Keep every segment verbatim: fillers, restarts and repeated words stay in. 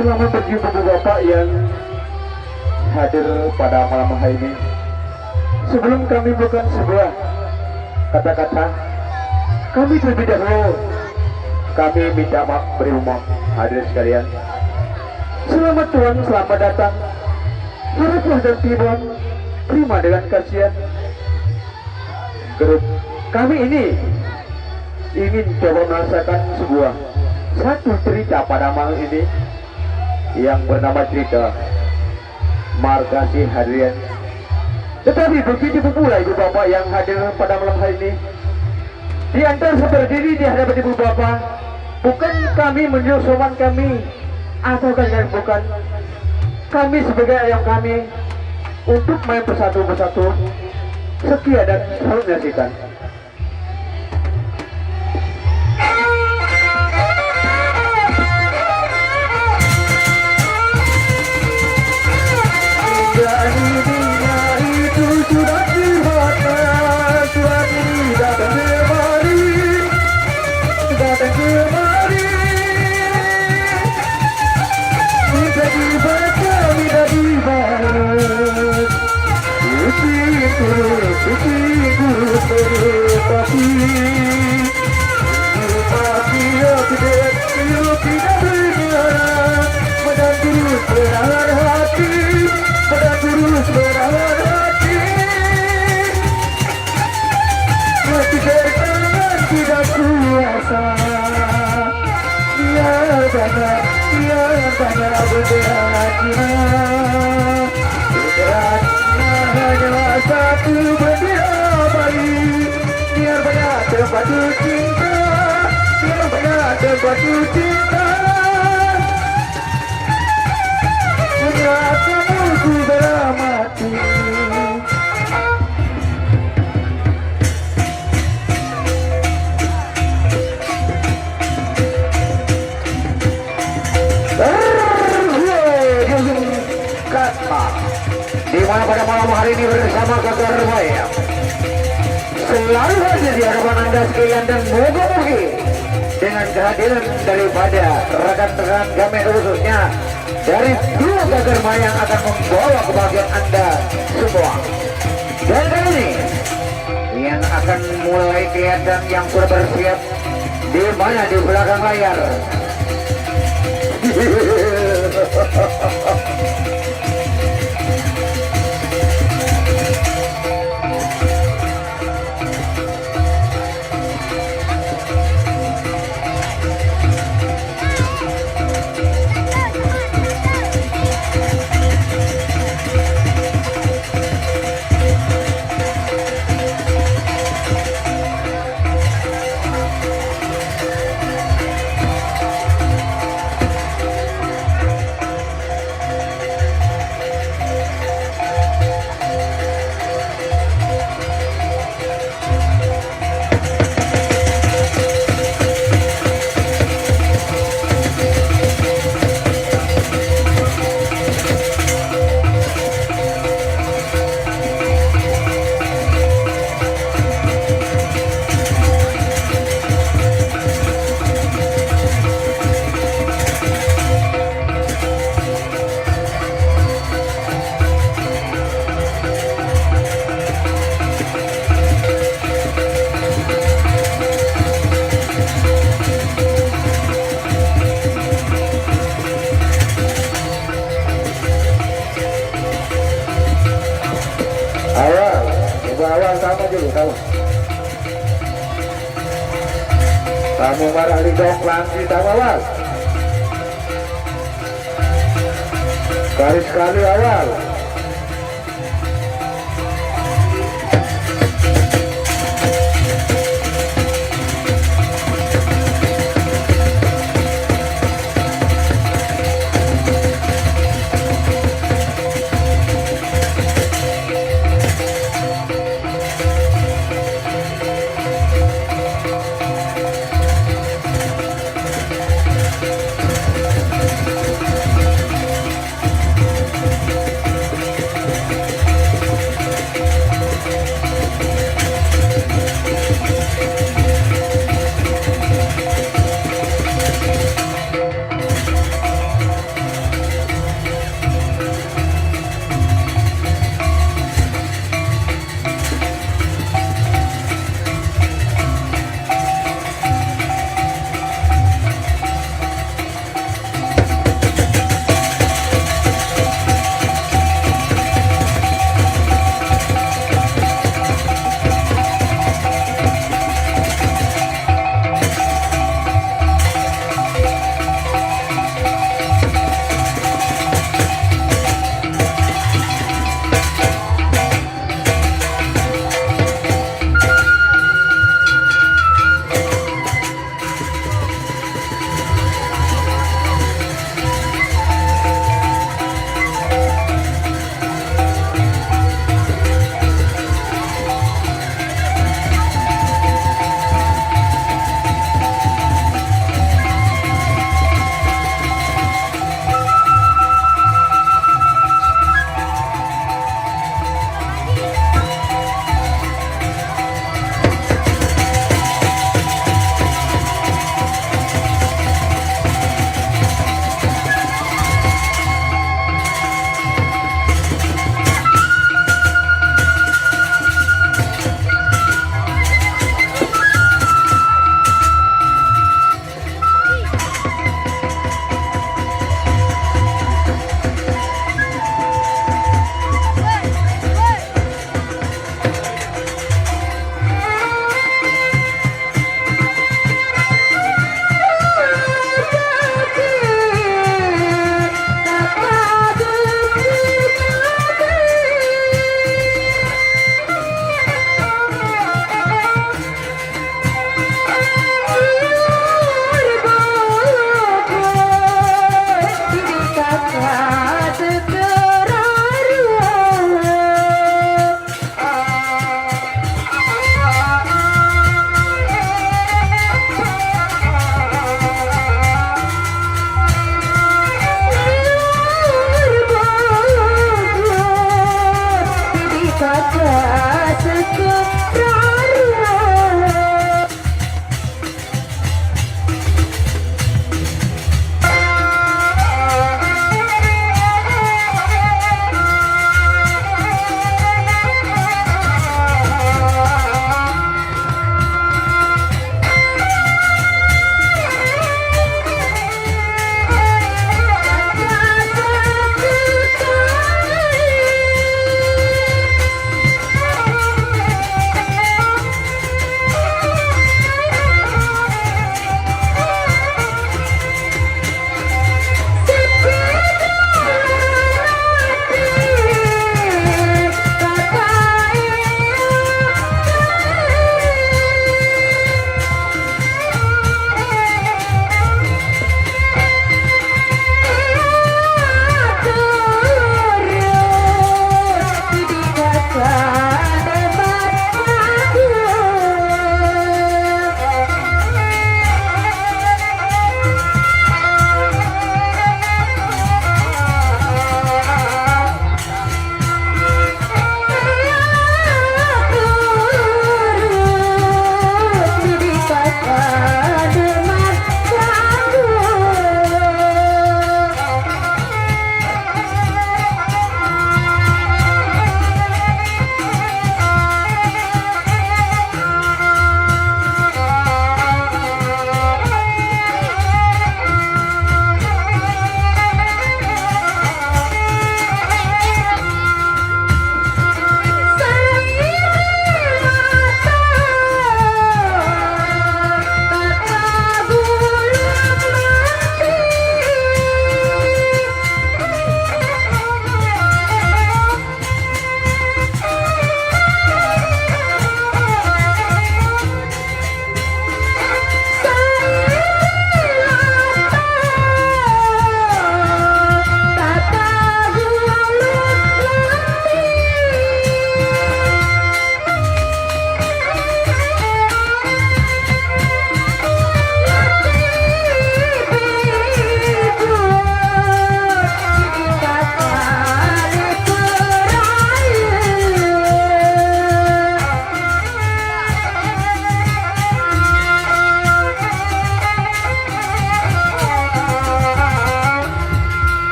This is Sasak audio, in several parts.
Selamat berjumpa Ibu Bapak yang hadir pada malam hari ini. Sebelum kami bukan sebuah kata-kata, kami terlebih dahulu kami minta maaf beribu maaf hadirin sekalian. Selamat Tuhan, selamat datang. Haraplah dan timbang, terima dengan kasihan. Grup kami ini ingin coba merasakan sebuah satu cerita pada malam ini yang bernama cerita Margasi Hadrian. Tetapi begitu pula ibu bapak yang hadir pada malam hari ini, di antara saudara diri di hadapan ibu bapak, bukan kami menyuruh soman kami atau kalian bukan. Kami sebagai ayam kami untuk main bersatu bersatu. Sekian dan salam menyaksikan. Janjinya itu sudah terbatas, sudah tidak kembali, datang kembali. Minta dibaca, minta dibalas. Pusing terus, pusing terus, terus, tapi. Terus, tapi, ya, tidak, ya, tidak berjalan. Badan terus berharap hati, badan terus berharap hati. Masih bertahan tidak kuasa. Biar banyak, biar banyak bergerak. Bergerak hanya satu bendera Bali. Biar banyak tempat cinta, biar banyak tempat cinta. Punya kamu ku beramati. Kata, di mana pada malam hari ini bersama Kakak Remaja selalu hadir di hadapan Anda sekalian dan moga-moga dengan kehadiran daripada rekan-rekan kami khususnya dari dua Gagar Mayang akan membawa kebahagiaan Anda semua. Dan kali ini yang akan mulai kelihatan yang sudah bersiap di mana di belakang layar. Awal, coba awal sama dulu, sama. Kamu marah lidok lansi sama awal. Sekali-sekali awal.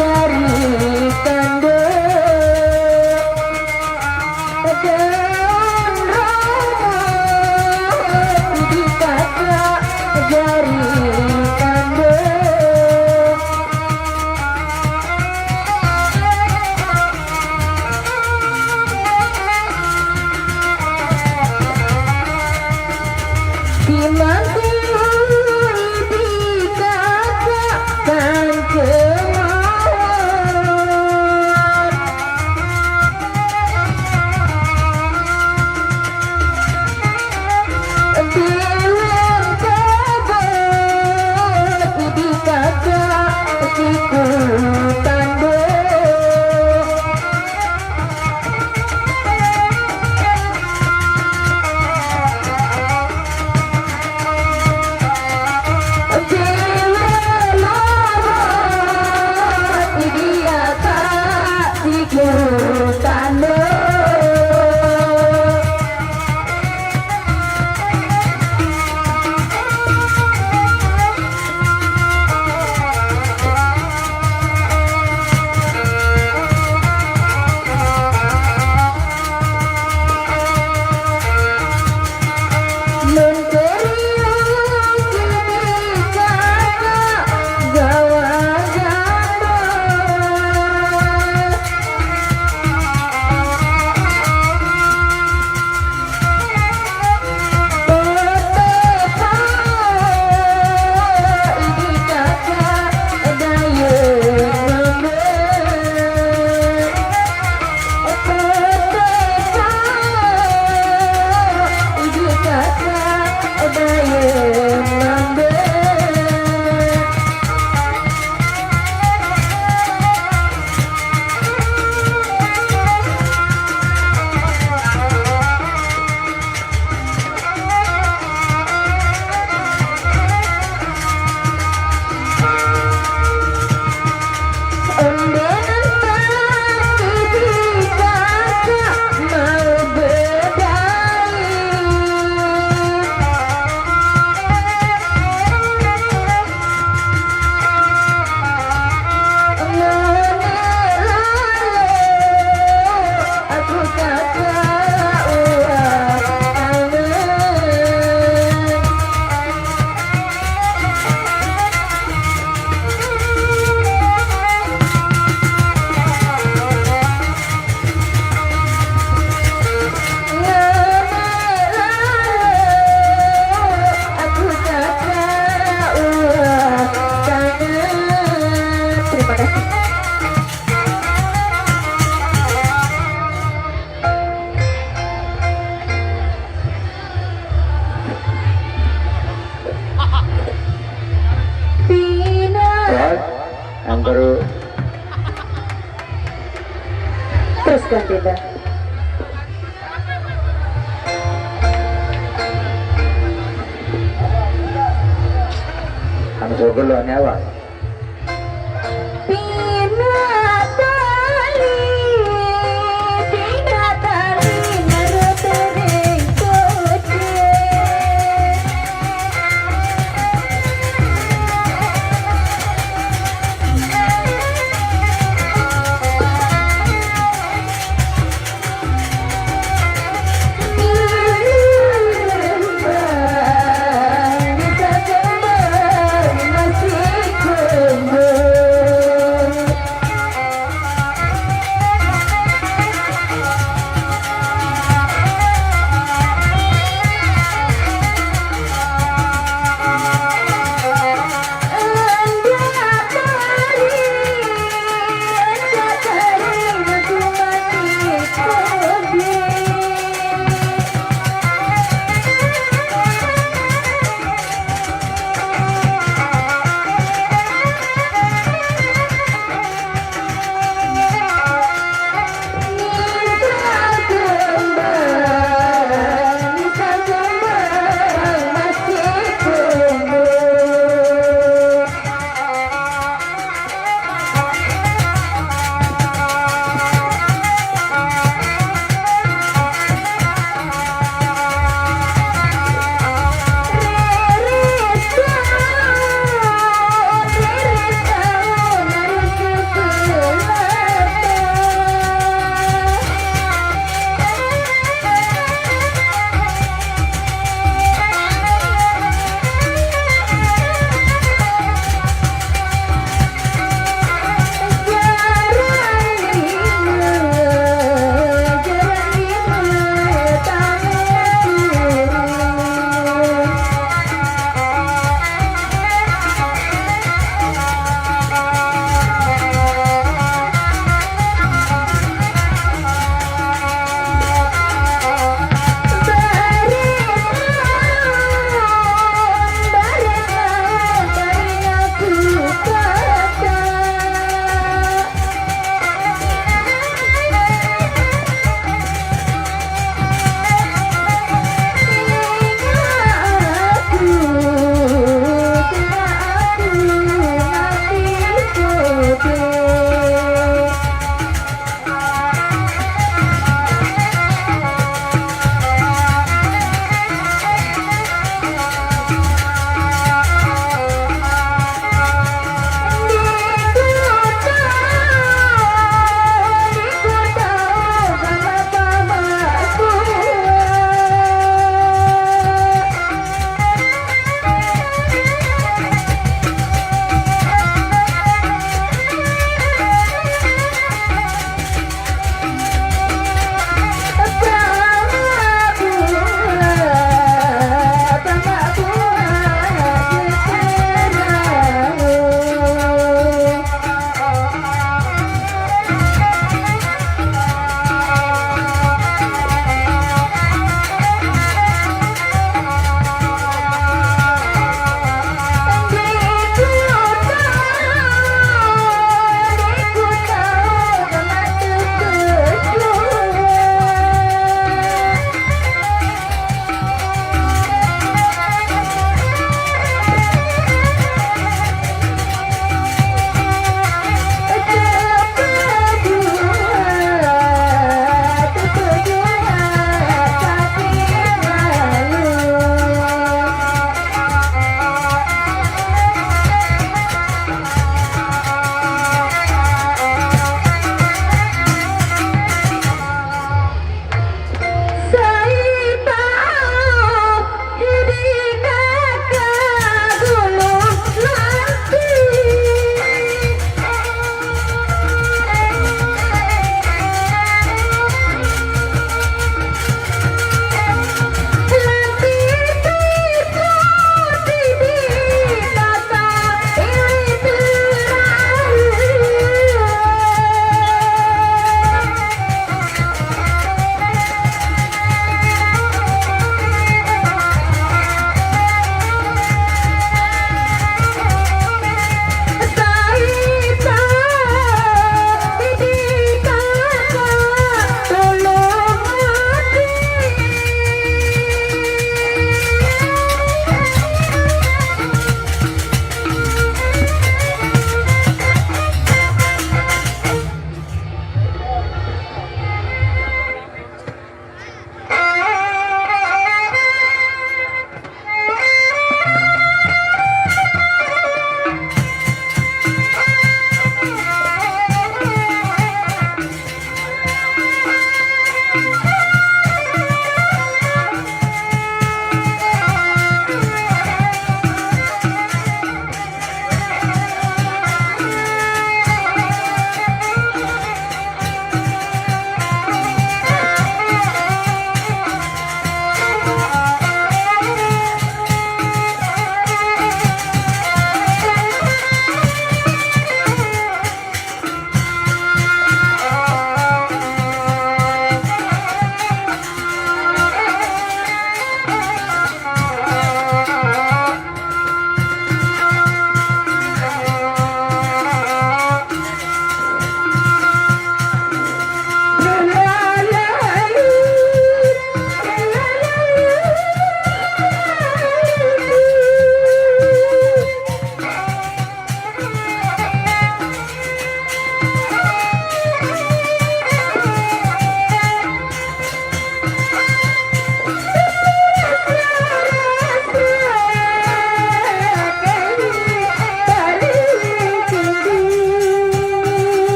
Jari tanduk, daun rambut di kakak jari tanduk. Di mati di kakak kan kemauan. Di luar tebet di kakak siku tanduk. Teruskan, Dinda. Anu sugul lo nyawa.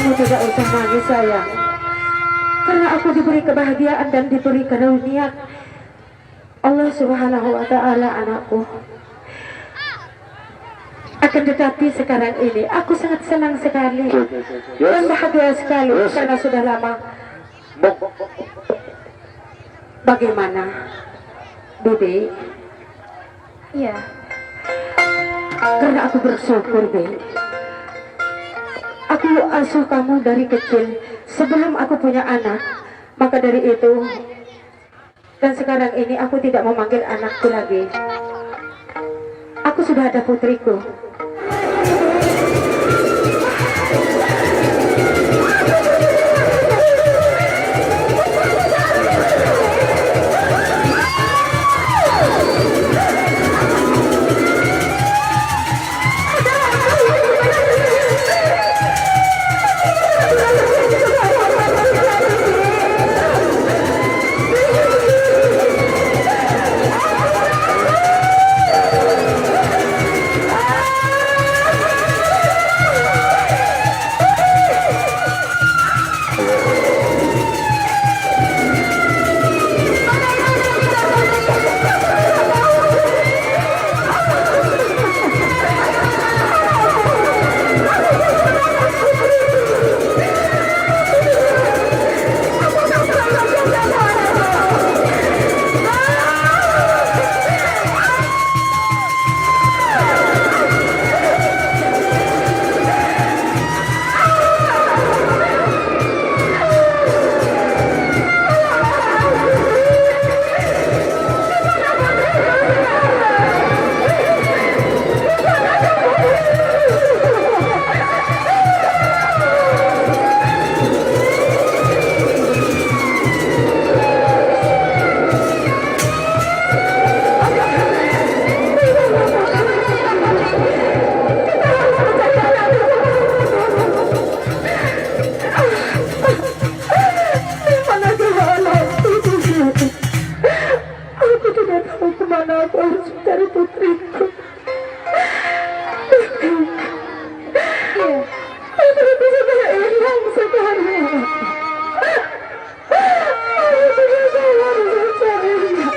Tidak usah nangis, sayang. Karena aku diberi kebahagiaan dan diberi karunia Allah Subhanahu wa Ta'ala, anakku. Akan tetapi, sekarang ini aku sangat senang sekali dan bahagia sekali karena sudah lama. Bagaimana, Bibi? Iya. Karena aku bersyukur, Bi. Aku asuh kamu dari kecil, sebelum aku punya anak. Maka dari itu, dan sekarang ini aku tidak memanggil anakku lagi. Aku sudah ada putriku. Aku tidak tahu kemana aku harus mencari putriku. Putriku sudah hilang sekarang. Aku tidak tahu harus mencarinya.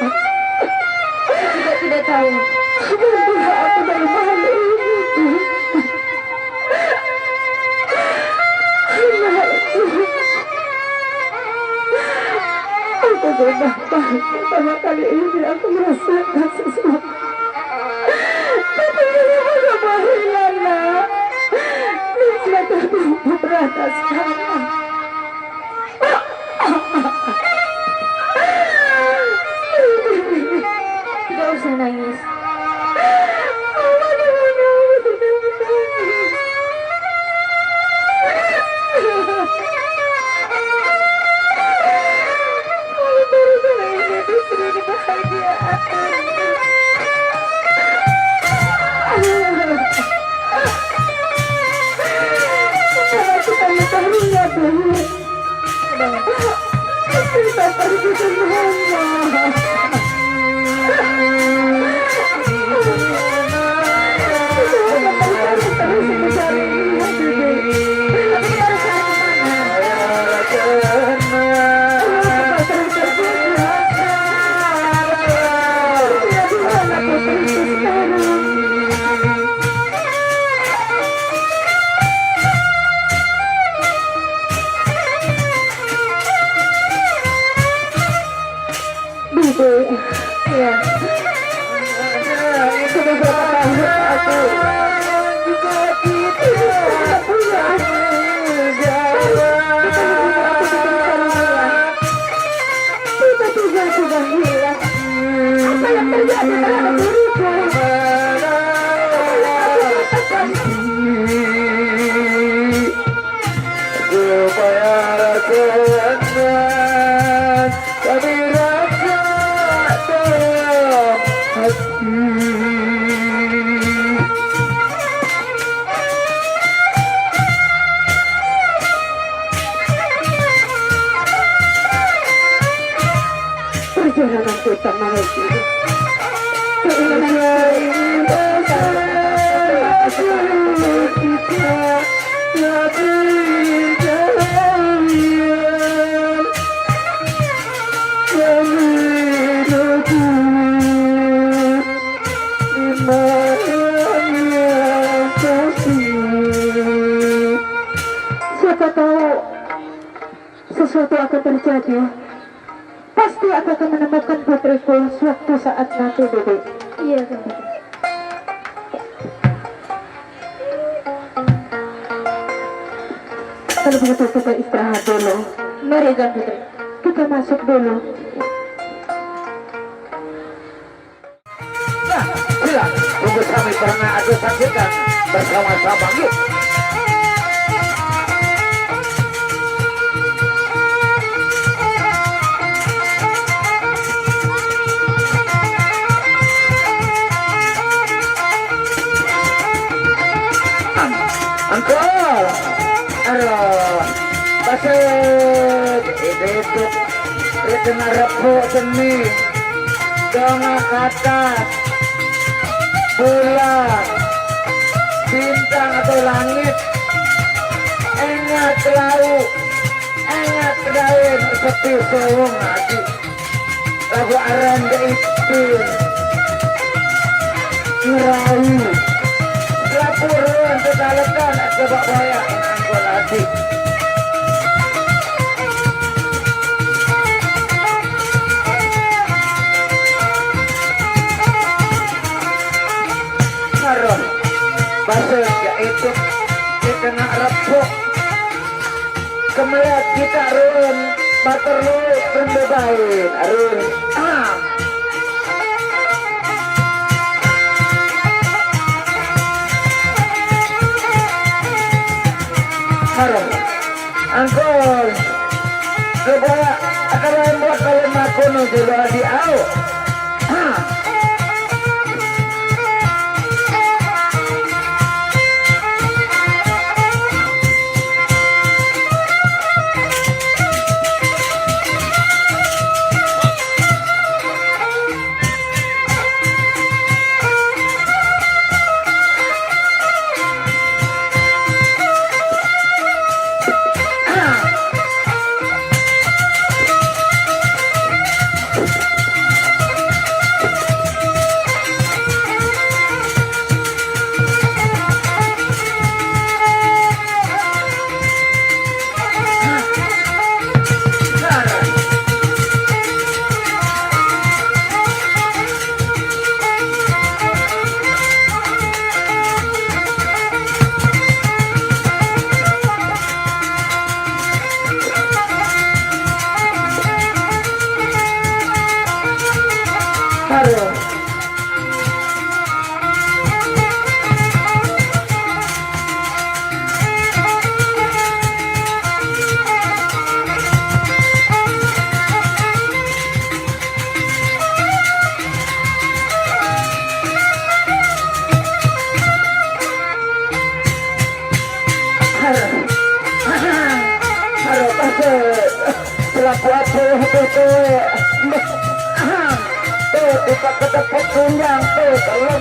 Aku juga tidak tahu. Bantulah aku dalam hal ini. Anakku, aku sudah tahu, pertama kali ini aku merasakan sesuatu. Tapi ini bukan panggilan, Nak. Ini sudah terbukti berada sekarang. Tidak usah nangis. Bibi, iya. Sudah berapa tahun aku tidak punya anak? Harus kita menunggu aku diberikan anak. Tiba-tiba sudah hilang. Apa yang terjadi terhadap diriku? Apa yang aku katakan? Supaya rasa tenang kami rasa dalam hati. Perjalanan kita menuju keindahan. Sesuatu akan terjadi. Pasti aku akan menemukan putriku suatu saat nanti, Dede. Iya, Kang Putri. Kalau begitu kita istirahat dulu. Mari, Kang Putri. Kita masuk dulu. Nah, sila, tunggu kami pernah ada saksikan bersama-sama, yuk. Angkol. Aduh. Pasir. Itu, itu. Di tengah repuk seni. Dongak atas. Bulan. Bintang atau langit. Engat laut. Engat daun. Sepi sewung hati. Lagu aran Dek Ipin. Ngerayu. Laporan tetalekan coba boyak ngangkul hati. Harus. Bahasa Dek Ipin. Dia kena repuk. Kemelat kita run, batur lu run bebain, run. Ah. Harus. Angkol. Coba akan buat kalau makan dulu di au. Aduh. Aduh, aduh, aduh, selaku apa itu tuh? Tuh, kita ketepuk tunjang tuh, kalau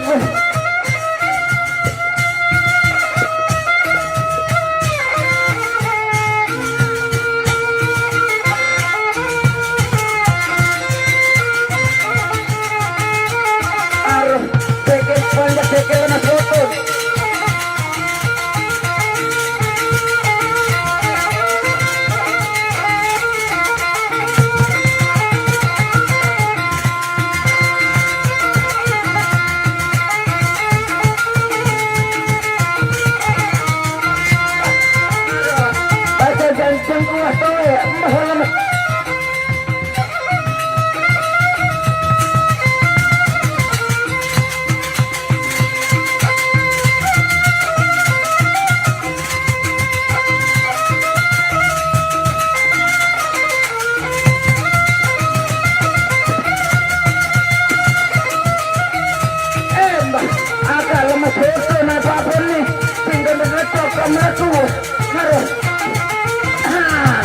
Aduh, pikir panjang, pikir mas lutut. Baca jantung kuah toe, embah lemes. Eh, Mbah, agak lemes betul, nah, apa nih? Tinggal ngecok ke meletu. Harus. Ah.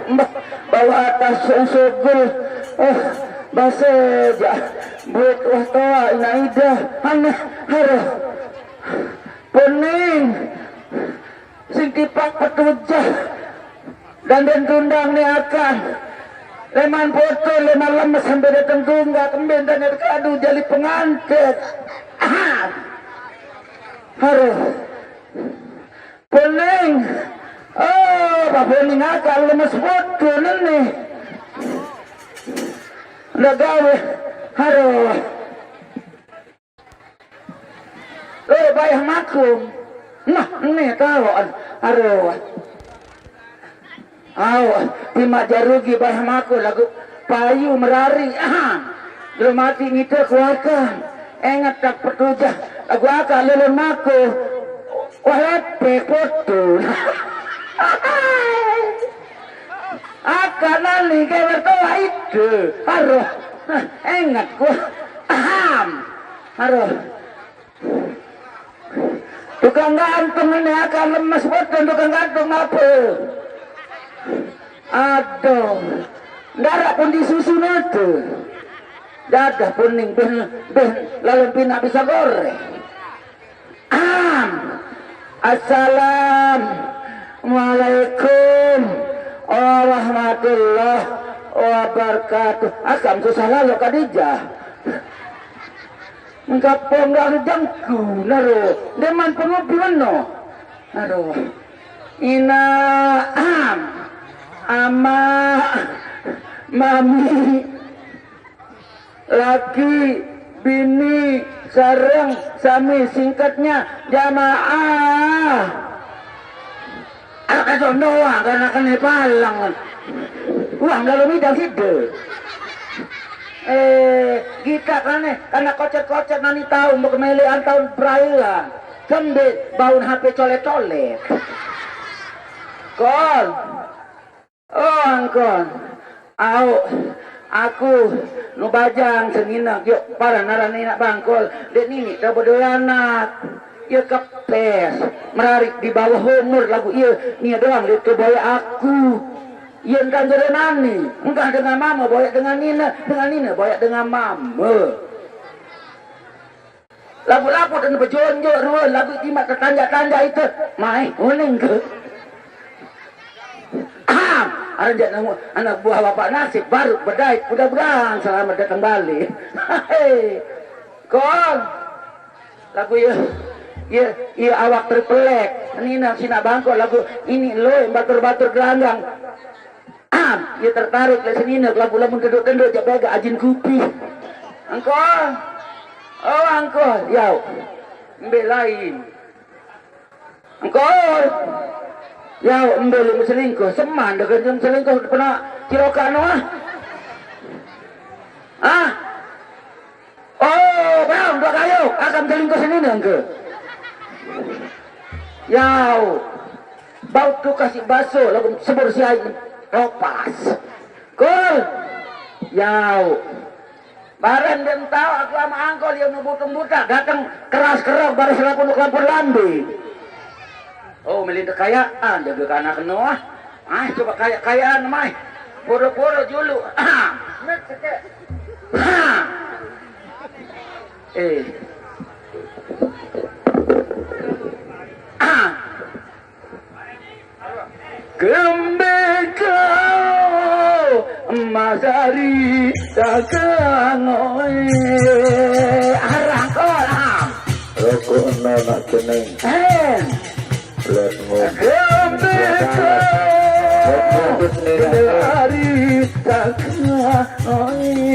Mbah, bawa atas sugul. Eh, baseja. Buat wah toa ina ida. Aneh, harus. Pening. Sing tipak petujah. Dan den tundang ni akan. Leman foto, leman lemes sampai datang tunggak, kembali tanya kadu jadi pengantin. Ah. Aduh. Pening. Oh, Pak Pening akal lemes foto nih. Ndak gawe. Aduh. Lo bayah maku. Nah, nih tahu. Aduh. Au, timak jarugi bayah maku lagu payu merari. Ah, belum mati ngite kuakan. Engat tak pertujah. Lagu aka lelon maku. Wah, lepek foto. Aka nani ke mertua itu. Aduh. Engat ku. Aham. Aduh. Tukang gantung ini akan lemes betul tukang gantung apa? Aduh. Darah pun disusun itu. Dadah pun ning ben ben lalu pina bisa goreng. Am. Assalamualaikum warahmatullahi wabarakatuh. Akam susah lalu Khadijah. Engkapong dah jangku naro. Deman pengopi meno. Aduh. Ina am. Ama. Mami. Laki, bini, sareng, sami singkatnya jamaah. Anak itu doang karena kena palang. Uang kalau midang side. Eh, kita kan nih, karena kocet-kocet nani tahu mau kemelean tahun perayaan. Kembe baun H P colet-colet. Kol. Oh, angkol. Au, aku nu bajang senina, yuk para narani nak bangkol. Dek nini tak bodoh anak. Ya kepes, merarik di bawah umur lagu iya, nia doang dia tu boyak aku. Iya entah jadi nani, entah dengan mama boyak dengan nina, dengan nina boyak dengan mama. Lagu-lagu dan bejonjok dua, lagu timak tertanjak-tanjak itu, mai uning ke. Ham, ada jak nemu anak buah bapak nasib baru bedait udah berang selamat datang balik. Hei, kon. Lagu ya, ya, ya awak terpelek. Ini nang sinak bangkok lagu ini loe batur-batur gelanggang. Ah, ya tertarik lah sini nak lagu lamun tenduk-tenduk jak bega ajin kupi. Angkol. Oh, angkol. Yau. Embe lain. Angkol. Yau, embe lu selingkuh. Seman dengan selingkuh pernah cirokan ah. Ah. Oh, bang, dua kayu, akan selingkuh sini nengke. Yau, bau tu kasih baso, lagu sebur si air topas. Kul, yau. Barang dia tahu aku sama angkol yang nubutung buta, datang keras kerok, baru selaku nuk lampur lambe. Oh, melin kekayaan, jaga anak Noah. Ah, coba kaya-kayaan, mai. Poro-poro julu. Ah. Ah. Eh. Ah. Kembe kau masari takang oi. Arang kolam. Rokok nak jeneng. Eh. Let's go. Kembe kau masari takang oi.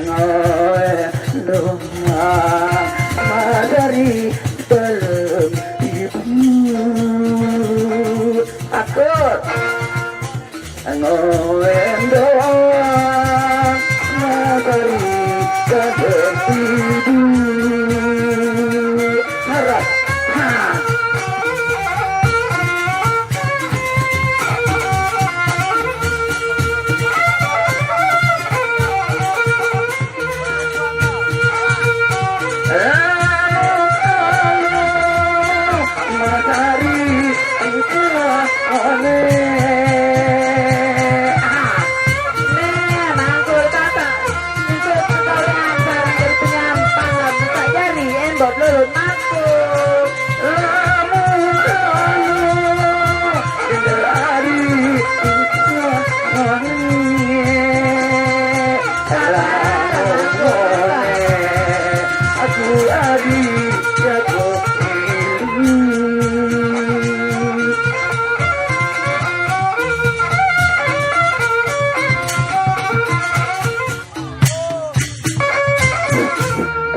Ngoe doa madari belum ibu. Akur. Ngoe doa madari kadek ibu. Harap. Ha.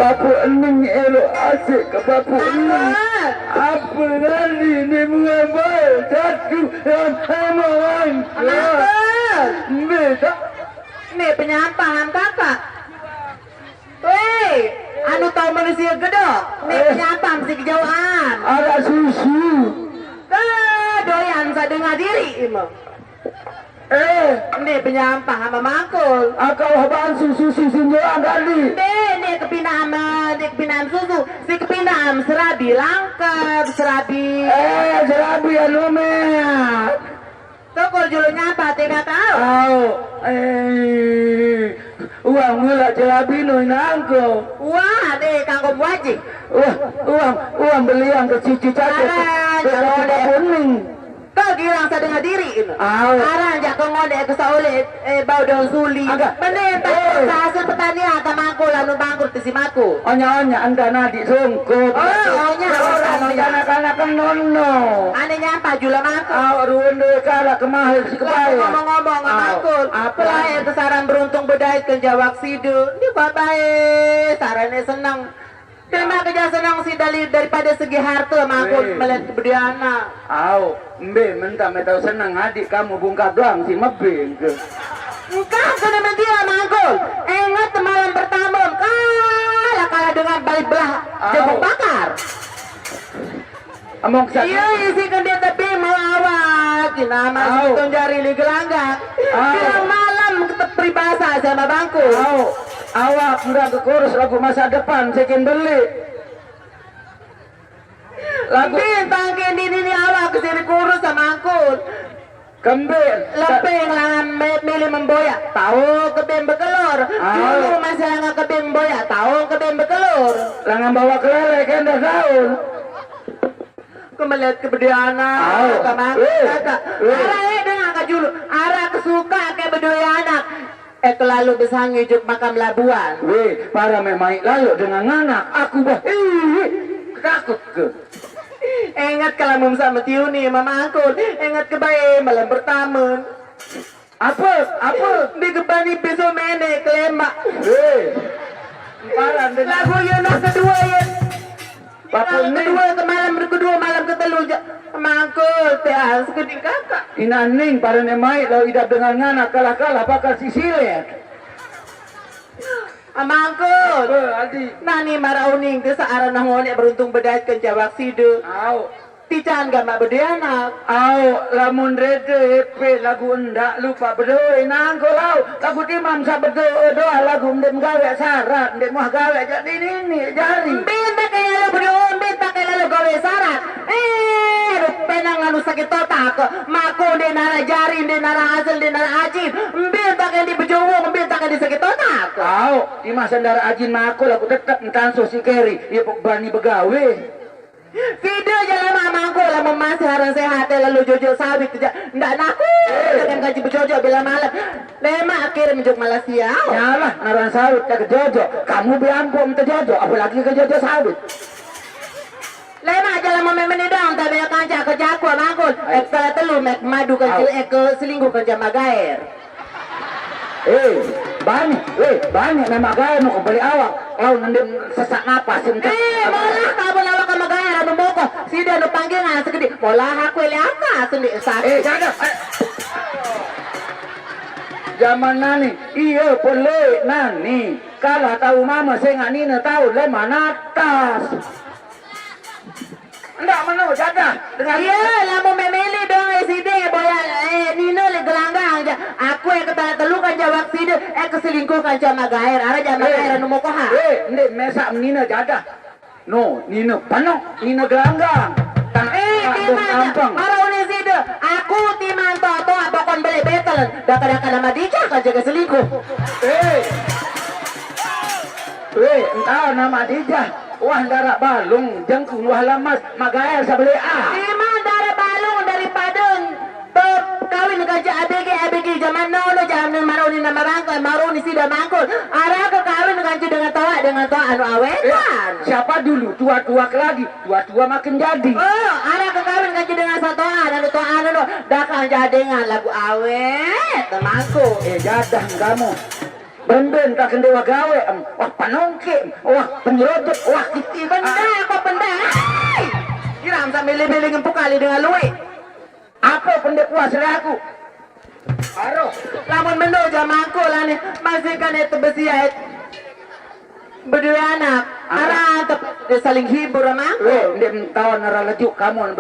Apa ening ero asik ke papu ening? Apa nani ni muambai jatuh dalam hamawan? Mbe tak? Ni penyampang kakak. Weh, anu tau manusia gedok. Ni penyampang mesti kejauhan. Ada susu. Ke doyan sa dengar diri ima. Eh, ni penyampang ama mangkul. Akau haban susu sinjoan tadi. Ni, ni kepinam, ni kepinam susu. Si kepinam serabi langkep, serabi. Eh, serabi anu meh. Tokol julu nyapa tega tau. Au, eh, uang mula jelabi no inangko. Wah, ni kanggo wajib. Wah, uang, uang belian ke cucu caca. Alah, ke, ke, jangan ke deh. Kuning. Kau girang sadengah diri ini. Au. Arang jako ngondek ke saule, eh, bau daun suli. Agak. Mending tak hasil petani atau mangkul anu bangkrut di simaku. Onya-onya anda nadi sungkup. Oh, onya, orang onya. Anak-anak kan nono. Ane nyampa jula mangkul. Au, ruwun de kala kemahir si kebaya. Ngomong-ngomong, mangkul. Apa? Pelayan kesaran beruntung bedait ke jawak side. Ini babae, sarane seneng. Terima kerja senang sih dari, daripada segi harta mangkul melihat kebediana. Au, mbe mentah me tau senang adik kamu bungkar doang si mebing ke. Engkau kena mentia mangkul. Ingat malam pertama kalah, kalah dengan balik belah jagung bakar. Among sa- Iya, isi kan dia tapi mau awak. Kina masih jari li gelanggang. Bilang malam kita peribasa sama bangku. Au. Awak udah kekurus lagu masa depan sekin beli. Lagu bintang kendi ini awak kesini kurus sama angkul. Kembin. Leping langan me- milih memboyak, tahu kebin bekelur. Au. Dulu masih langan kebin boyak, tahu kebin bekelur. Langan bawa kelele kenda daun. Kemelet kebediana, au. Kamang, eh, kakak. Eh. Arah eh dengar kak julu, arah kesuka ke bedoi anak. Eh, kelalu besangi juk makam labuan. Weh, para memai lalu dengan nganak. Aku bah, ih, takut ke? Ingat kalau mumsa metiuni mamangkul. Ingat ke bae malam pertama. Apa? Apa? Di kebani besok menek kelemak. Weh. Parah, deh. Lagu Yunus kedua ya. Pakai kedua ke malam kedua, malam ketelu je. Mangkul teh sekeding kakak. Ina ning pada ne mai lau idap dengan ngana kalah-kalah bakal sisilet. Amangkul. Apa, Aldi? Nani mara uning ke searah nah ngonek beruntung bedait ke jawak side. Au. Tican gamak bedoi anak. Au, lamun rede epe lagu endak lupa bedoi nangko lau. Lagu timam sa bedoi doa lagu ndek gawe syarat, ndek muah gawe jadi nini jari. Mbin tak kaya lalu bedoi, mbin tak kaya lalu gawe syarat. Eh, aduh penang anu sakit otak. Mako ndek nara jari, ndek nara hasil, ndek nara ajib. Mbin tak kaya di bejowong, mbin tak kaya di sakit otak. Au, di masa ndara ajin mako lagu tetap entanso si keri, dia bani begawe. Sida je lama mangko lama masih orang sehat lalu jojok sawit je. Ndak naku dengan gaji bejojok bila malam. Lemak akhir menjuk Malaysia. Nyalah narang sawit tak jojok. Kamu biampun terjojok apalagi ke jojok sawit. Lemak je lama memang ni dong tak banyak kanca ke jaku mangkul. Ekstra telu mek madu ke selingkuh ke jama gaer. Eh, bani, eh, bani memang gaya nu kembali awak. Kau nanti sesak napas, sini. Eh, molah kabel awak sama gaya ranu moko. Sida nu panggilan segede. Molah aku ele apa sendiri sakit. Eh, jaga. Eh. Zaman nani, iya pele nani. Kalah tahu mama sing anina tahu le manatas. Ndak meno jadah dengan iya, lamun memilih dong eh, side boya eh, Nino le gelanggang aja. Aku eh kepala telu kan jawab side eh keselingkuh kan sama gaer. Ara jama gaer anu mokoha. Eh, ndik mesak Nino jadah. No, Nino peno, Nino gelanggang. Tang eh, timan ampang. Para uni side, aku timan to to abakon beli betel. Daka-daka nama dicah kan jaga selingkuh. Eh. Weh, entah nama dijah. Wah, darak balung, jengkung, wah, lamas, magaya sabele ah. Memang darak balung daripada kawin kerja A B G, A B G zaman now lo zaman ni marau ni nama bangkal, marau ni sida mangkul. Arah ke kawin kerja dengan toa, dengan toa anu awetan. Eh, siapa dulu tua-tua ke lagi, tua-tua makin jadi. Oh, arah ke kawin kerja dengan satoa, anu toa anu no, dah kan jadi dengan lagu awet, mangkul. Eh, jadah kamu. Benden tak kende wah gawe, em. Wah panongke, em. Wah penyerodot, wah kiti, em. Benda apa benda? Hai! Kiram sambil lebih dengan pukali dengan luwe. Apa pendek puas aku? Aroh. Lamun mendo jamangku lah nih, masih kan itu besi ya. Berdua anak, arah tetep dia saling hibur sama aku. Weh, dia tahu nara lejuk kamu.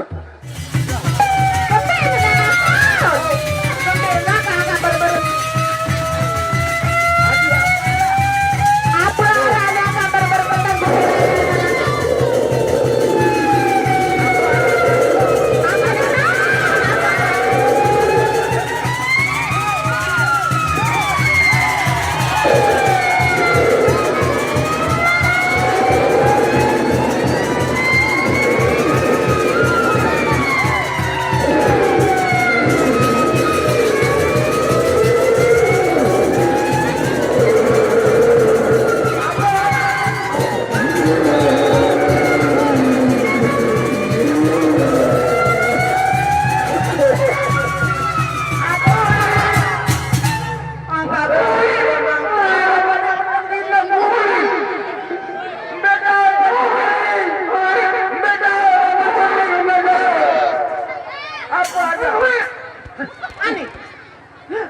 Ani,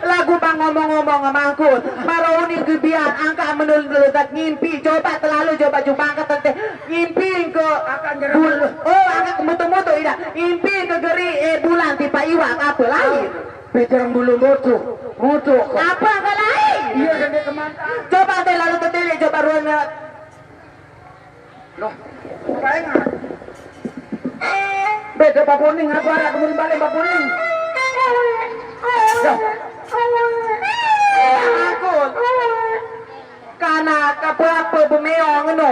lagu bang ngomong-ngomong mangkut, maro uning gebian angka menul letak ngimpi, coba terlalu coba jumpa angka tente ngimpi ke bul-, oh, angka mutu-mutu ida, ngimpi ke geri, eh, bulan tipa iwak apa lain? Bicara bulu mutu, mutu kok. Apa angka lain? Iya, sampai kemana? Coba teh lalu tete coba ruang. Loh, apa enggak? Beda Bapuning, apa arah kemudian balik Bapuning? Loh. Aku. Karena apa-apa bemeong no.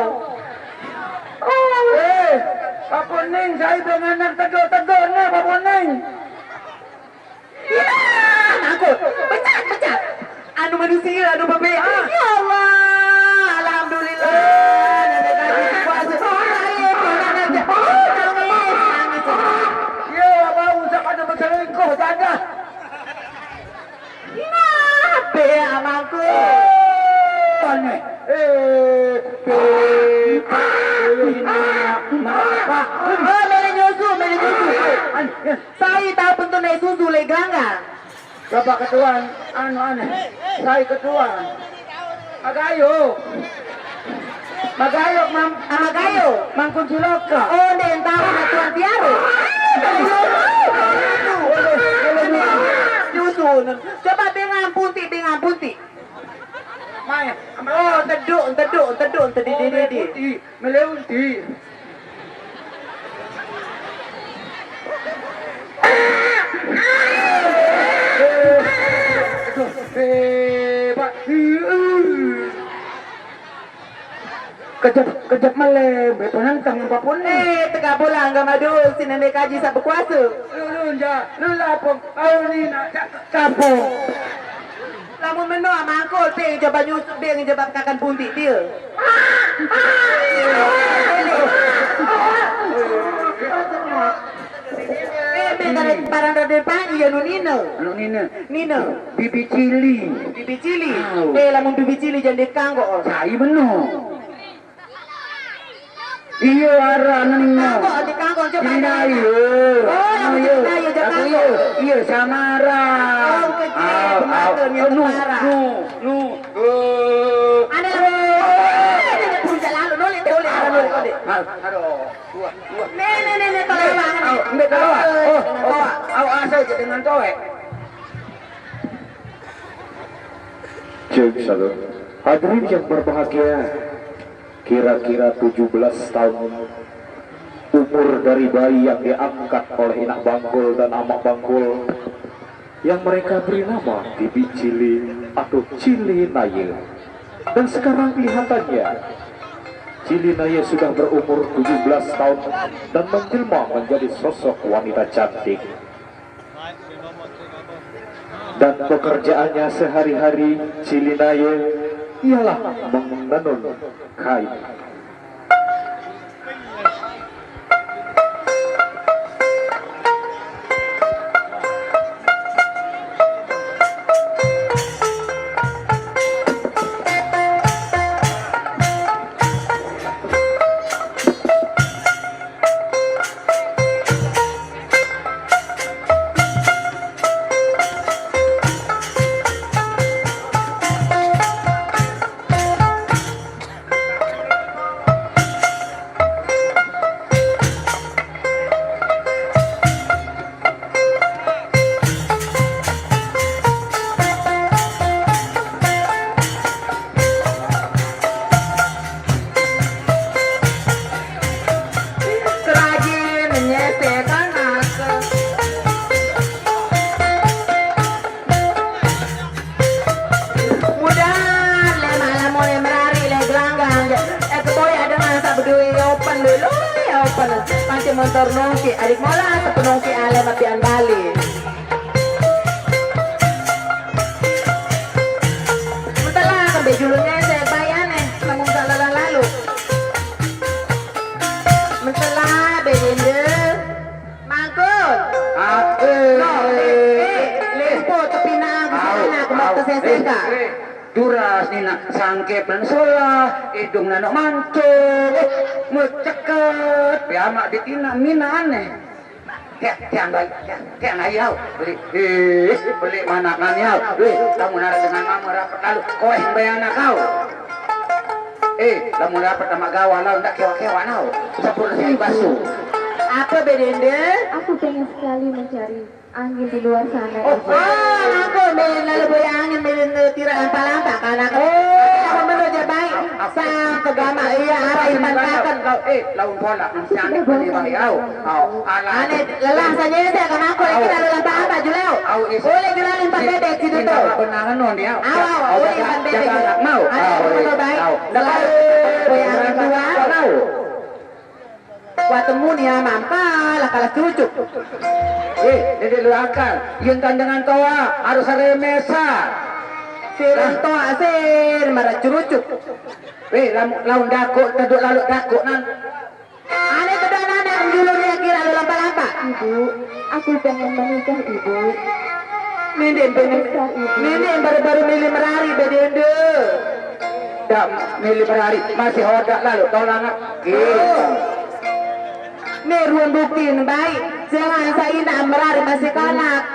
Eh, Bapuning, saya dengan anak tegur-tegur nih, Bapuning. Ya, aku pecat, pecat. Anu manusia, anu bebe. Ah. Ya Allah, alhamdulillah. Nenek tadi puasa. Ayo, nangis, nangis. Yo, bau siapa ada berselingkuh, jadah. Nah, be amangku. Aneh. Eh, be, be, ini, mak, mak, mak. Oh, mele nyusu, mele nyusu. Aneh. Sai tahu bentuk naik susu le gelanggang. Bapak ketua, anu aneh. Sai ketua. Magayo. Magayo, mam-, ah, Magayo. Mangkun Ciloka. Oh, den tahu na Tuan Tiaro. Nyusun. Coba dengan punti, dengan punti. Mai. Oh, teduk, teduk, teduk, teduk, teduk. Melewati. Aduh, hebat. Kejap, kejap malem, penantang apapun ni. Eh, tengah bulan, gak madu, si nenek kaji sab berkuasa. Lu, lu, ja, lu lapong, kau ni nak cak, capong. Lamun meno mangkul ping coba nyusup dia ngejebat kakan punti dia. Eh, be dari barang dari depan iya nu nina. Anu nina. Nina. Bibi cili. Bibi cili. Au. Eh, lamun bibi cili jangan dikanggo. Sai meno. Iya, arah nengok. Kanggo, dikanggo, coba. Cina, iya. Oh, yang Cina, iya, iya, jangan. Iya, iya, samara. Oh, kecil, au, au. Pembantu, yang nu, samara. Nu, nu, eh. Ada lagi. Oh, ini, ini, puncak lalu, nolih, nolih, nolih, nolih. Aduh, aduh. Wah, wah. Nih, nih, nih, nih, tolong, Bang. Au, ambil tolong. Oh, oh, au, asal je dengan cowek. Cek satu. Hadirin yang berbahagia, kira-kira tujuh belas tahun umur dari bayi yang diangkat oleh Inak Bangkul dan Amak Bangkul, yang mereka beri nama Bibi Cili atau Cili Naye. Dan sekarang kelihatannya, Cili Naye sudah berumur tujuh belas tahun dan menjelma menjadi sosok wanita cantik. Dan pekerjaannya sehari-hari, Cili Naye, ialah menenun kain. Montor nongki, adik mola sepenongki ale mapian bali. Mentela kembe julunnya saya bayane, namun gak lelah lalu. Mentela bedende, mangkut. Ate. No, eh, eh, lempo tepinang ke sana, aku mau ke sesengka. Duras nina sangkep nan solah, idung nano mancung, eh, meceket, piamak ditina mina aneh. Tiang, tiang baik, tiang, tiang ayo, beli, eh, beli mana nani au, eh, kamu narik dengan mama rapat lalu, koeh bayana kau. Eh, kamu rapat sama gawa lau, ndak kewa-kewa nau, sepur sini basu. Apa bedende? Aku pengen sekali mencari angin di luar sana. Oh, aku main lalu boya angin, main tira lampa-lampa karena aku. Oh, aku menurut dia baik. Sang kegama iya arah iman kaken. Kau, eh, laun pola, nang siang beli bayau. Au, ala. Ane lelah saja ya, saya akan aku lagi lalu lampa-lampa julau. Au, is. Boleh julau empat bebek situ tuh. Benar non dia. Au, au, au, boleh empat bebek. Anak mau. Ane mau baik. Selalu boya angin dua. Watemu ni ama ampa, lah kalah cucuk. Eh, dede luakan, yen tandangan toa harus remesa. Sir toa sir marah curucuk. Weh, laun dako teduk lalu dako nan. Ane kedua anak dulu dia kira lu lampa-lampa. Ibu, aku pengen menikah, Ibu. Nende pengen, nende baru-baru milih merari bedende. Dak milih berari, masih hodak lalu, tolong, ah. Gitu. Nih, ruang bukti nih, baik. Jangan saina merari masih kanak.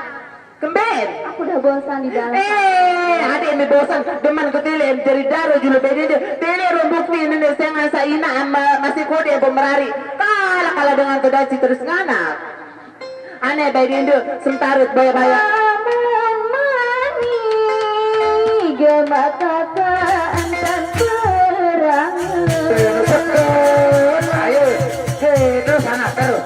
Kemben. Aku udah bosan di dalam. Eh, adik ini bosan. Demen ke tele, jadi daro julu beda dia. Tele ruang bukti ini nih, jangan saina ama-, masih kode yang merari. Kalah, kalah dengan kedaci terus nganak. Ane bae diindu, sementara baya-baya. Lamun mani gematakan terang. Ayo, eh, terus anak terus.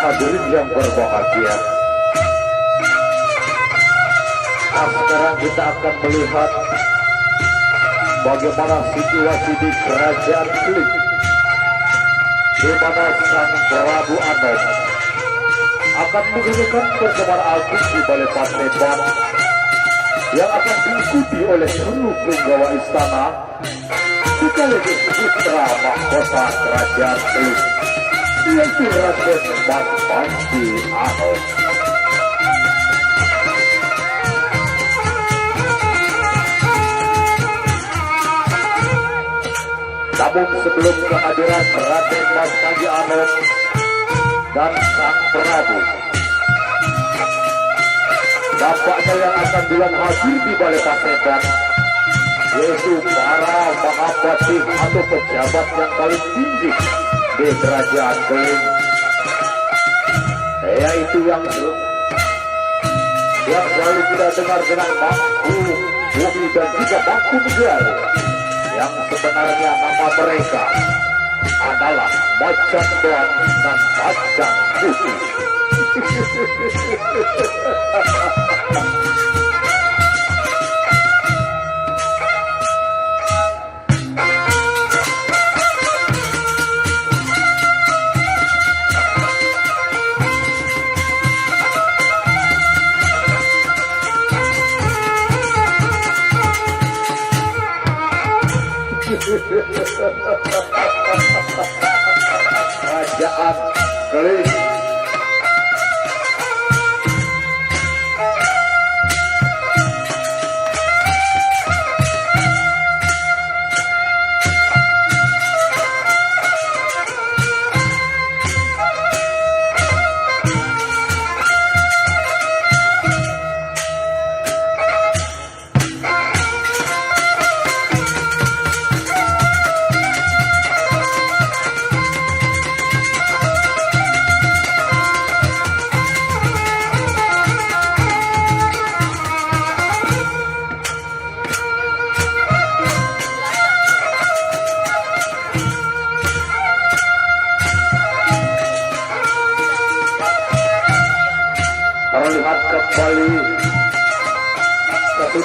Hadirin yang berbahagia, nah, sekarang kita akan melihat bagaimana situasi di Kerajaan Keling, di mana Sang Prabu Anom akan mengadakan persembahan agung di Balai Paseban yang akan diikuti oleh seluruh punggawa istana sekaligus putra mahkota Kerajaan Keling, yaitu Raden Mas Panji Anom. Namun sebelum kehadiran Raden Mas Panji Anom dan Sang Prabu, nampaknya yang akan duluan hadir di Balai Paseban yaitu para mahapatih atau pejabat yang paling tinggi di Kerajaan Keling, yaitu yang yang selalu kita dengar dengan Mangku Bumi dan juga Mangku Negara, yang sebenarnya nama mereka adalah Macan Tuan dan Macan Putih. Kerajaan Keling.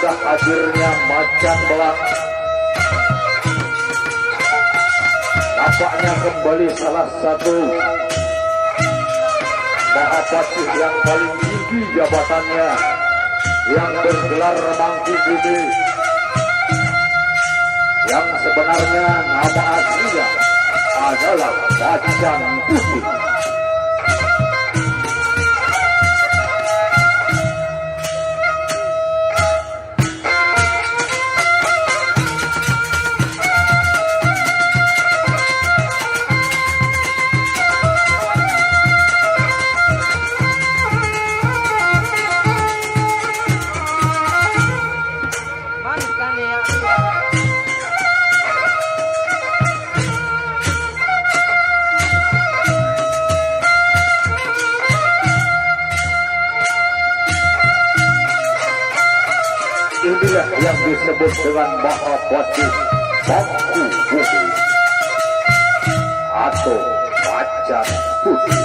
Hadirnya Macan Belang, nampaknya kembali salah satu Mahapatih yang paling tinggi jabatannya, yang bergelar Mangku Bumi, yang sebenarnya nama aslinya adalah Macan Putih. Inilah yang disebut dengan Mahapatih Mangku Bumi atau Macan Putih.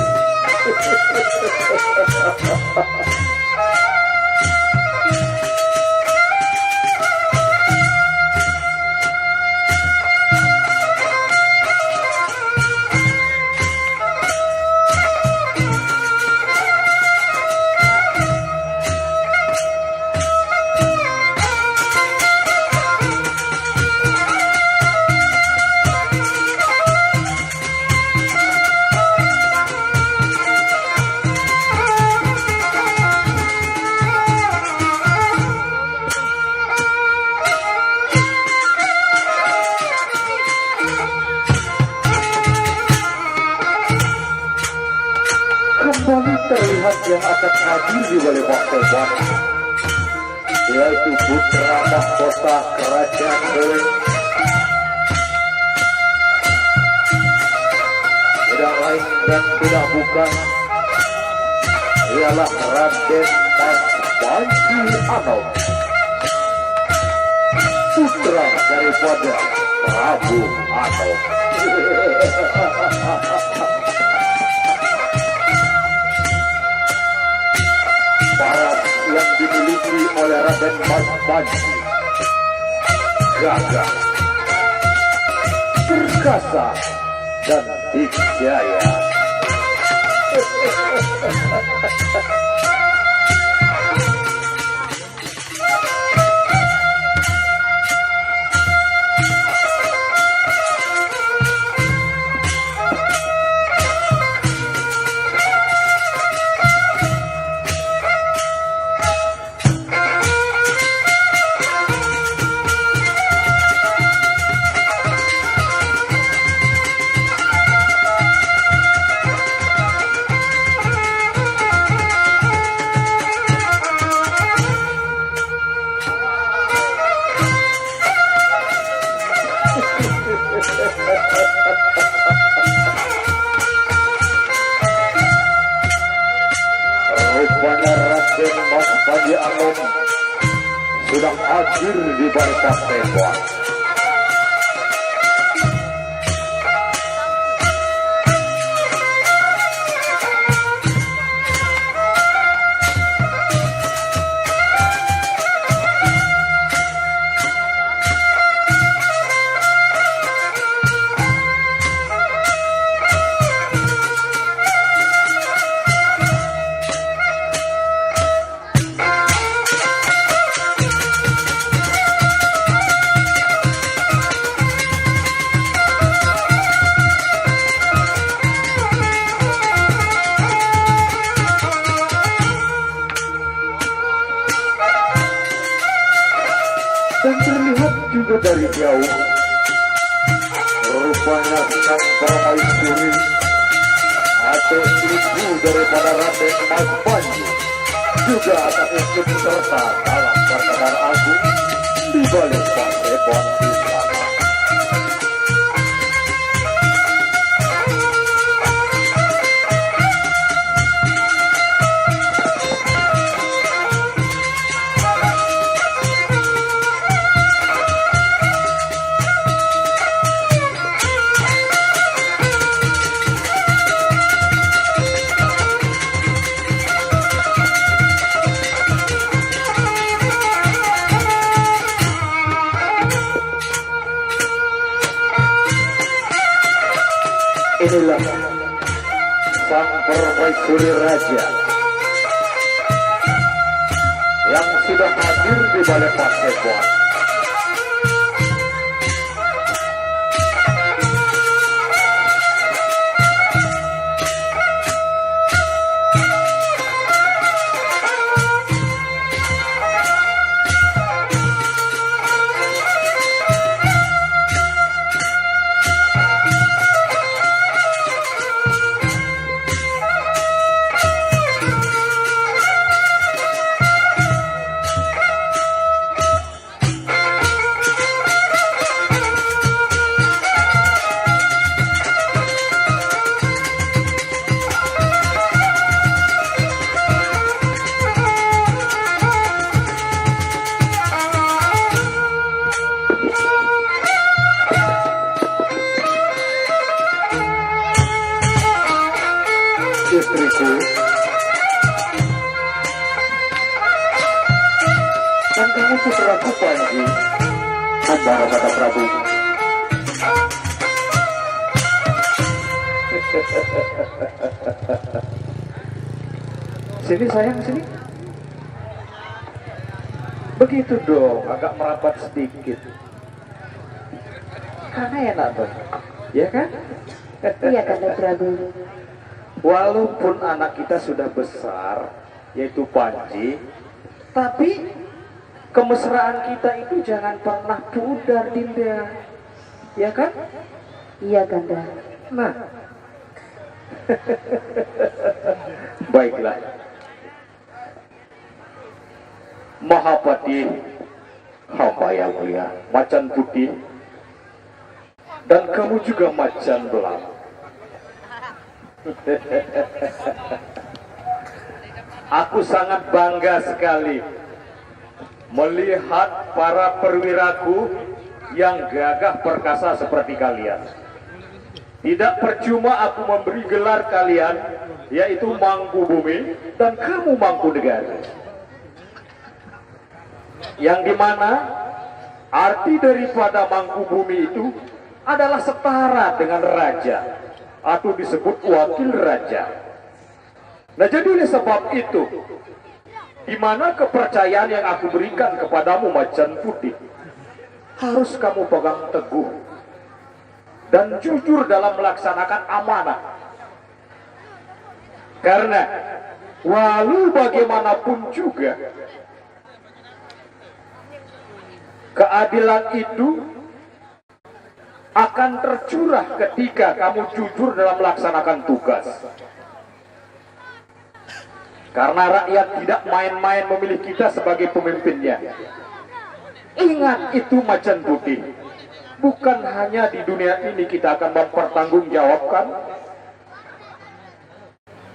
Kembali terlihat yang akan hadir di balai Bangkewan, yaitu putra mahkota Kerajaan Belu. Tidak lain dan tidak bukan, ialah Raden Mas Panji Anom, putra daripada Prabu Anom. Paras yang dimiliki oleh Raden Mas Panji gagah, perkasa, dan dijaya. Rupanya Raden Mas Panji Anom sudah hadir di barisan tembak. Dan terlihat juga dari jauh, rupanya sang permaisuri atau ibu daripada Raden Mas Panji juga akan ikut serta dalam pertemuan agung di balik paseban istana. Inilah sang permaisuri raja yang sudah hadir di balai paseban. Istriku, dan kamu putraku Panji. Hamba Raka Prabu. Sini sayang, sini. Begitu dong, agak merapat sedikit. Karena enak tuh, ya kan? Iya, Kanda Prabu. Walaupun anak kita sudah besar, yaitu Panji, tapi kemesraan kita itu jangan pernah pudar, Dinda. Ya kan? Iya, Kanda. Nah. Baiklah. Mahapati, hamba yang mulia, Macan Putih, dan kamu juga Macan Belang. Aku sangat bangga sekali melihat para perwiraku yang gagah perkasa seperti kalian. Tidak percuma aku memberi gelar kalian, yaitu Mangku Bumi dan kamu Mangku Negara. Yang dimana arti daripada Mangku Bumi itu adalah setara dengan raja atau disebut wakil raja. Nah, jadi oleh sebab itu, di mana kepercayaan yang aku berikan kepadamu, Macan Putih, harus kamu pegang teguh dan jujur dalam melaksanakan amanah. Karena walau bagaimanapun juga, keadilan itu akan tercurah ketika kamu jujur dalam melaksanakan tugas. Karena rakyat tidak main-main memilih kita sebagai pemimpinnya. Ingat itu, Macan Putih. Bukan hanya di dunia ini kita akan mempertanggungjawabkan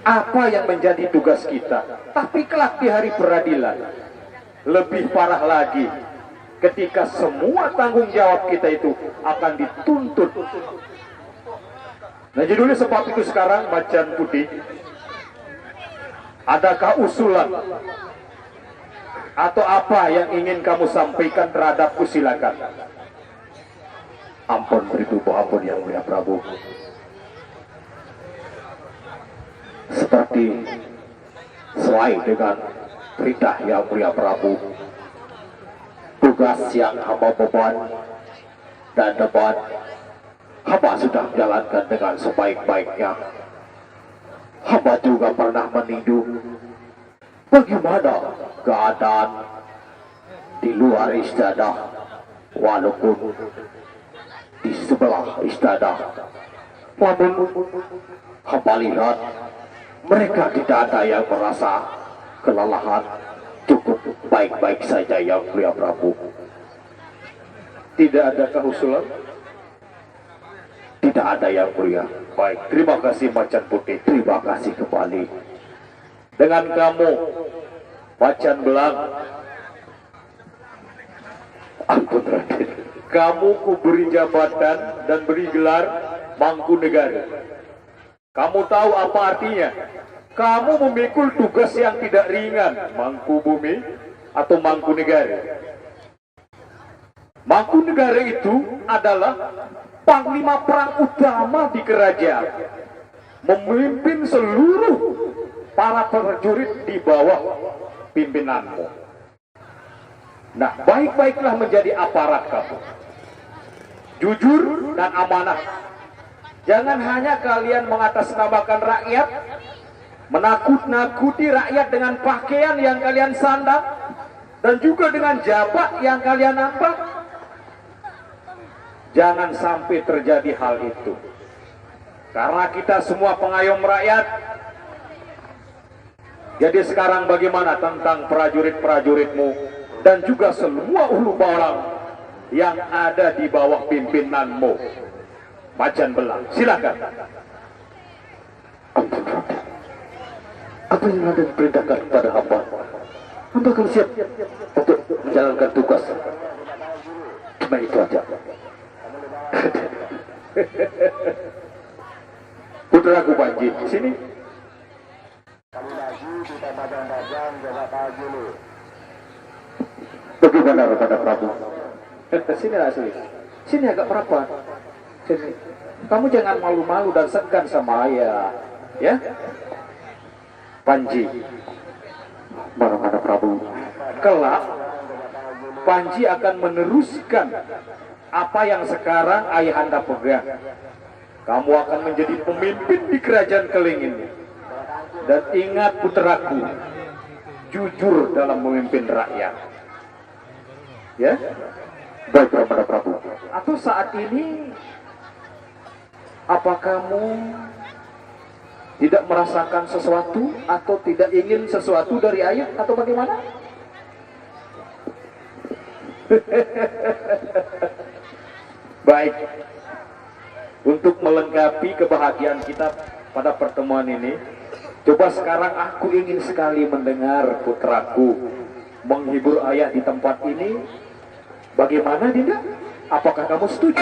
apa yang menjadi tugas kita, tapi kelak di hari peradilan, lebih parah lagi ketika semua tanggung jawab kita itu akan dituntut. Nah, jadi oleh sebab itu sekarang, Macan Putih, adakah usulan atau apa yang ingin kamu sampaikan terhadapku? Silakan. Ampun, beribu ampun, Yang Mulia Prabu. Seperti sesuai dengan perintah Yang Mulia Prabu, tugas yang hamba beban dan debat, hamba sudah menjalankan dengan sebaik-baiknya. Hamba juga pernah meninjau bagaimana keadaan di luar istana, walaupun di sebelah istana. Namun, hamba lihat mereka tidak ada yang merasa kelelahan, cukup baik-baik saja, Yang Mulia Prabu. Tidak adakah usulan? Tidak ada, Yang Mulia. Baik, terima kasih, Macan Putih. Terima kasih kembali. Dengan kamu, Macan Belang. Ampun, Raden. Kamu kuberi jabatan dan beri gelar Mangku Negara. Kamu tahu apa artinya? Kamu memikul tugas yang tidak ringan, Mangku Bumi atau Mangku Negara. Mangku Negara itu adalah panglima perang utama di kerajaan, memimpin seluruh para prajurit di bawah pimpinanmu. Nah, baik-baiklah menjadi aparat kamu. Jujur dan amanah. Jangan hanya kalian mengatasnamakan rakyat, menakut-nakuti rakyat dengan pakaian yang kalian sandang, dan juga dengan jabat yang kalian nampak. Jangan sampai terjadi hal itu. Karena kita semua pengayom rakyat. Jadi sekarang bagaimana tentang prajurit-prajuritmu dan juga semua hulu balang yang ada di bawah pimpinanmu? Macan Belang, silakan. Ampun, Raden. Apa yang Raden perintahkan kepada hamba, hamba akan siap untuk menjalankan tugas. Cuma itu aja. Putraku Panji, sini. Bagaimana, Raden Prabu? Sini, Asli. Sini agak merapat. Sini. Kamu jangan malu-malu dan segan sama ayah, ya. Panji. Mana, mana, Prabu? Kelak, Panji akan meneruskan apa yang sekarang ayahanda pegang. Kamu akan menjadi pemimpin di kerajaan Keling ini. Dan ingat, putraku, jujur dalam memimpin rakyat. Ya? Baik, Brahmana Prabu. Atau saat ini, apa kamu tidak merasakan sesuatu atau tidak ingin sesuatu dari ayah atau bagaimana? Baik. Untuk melengkapi kebahagiaan kita pada pertemuan ini, coba sekarang aku ingin sekali mendengar putraku menghibur ayah di tempat ini. Bagaimana, Dinda? Apakah kamu setuju?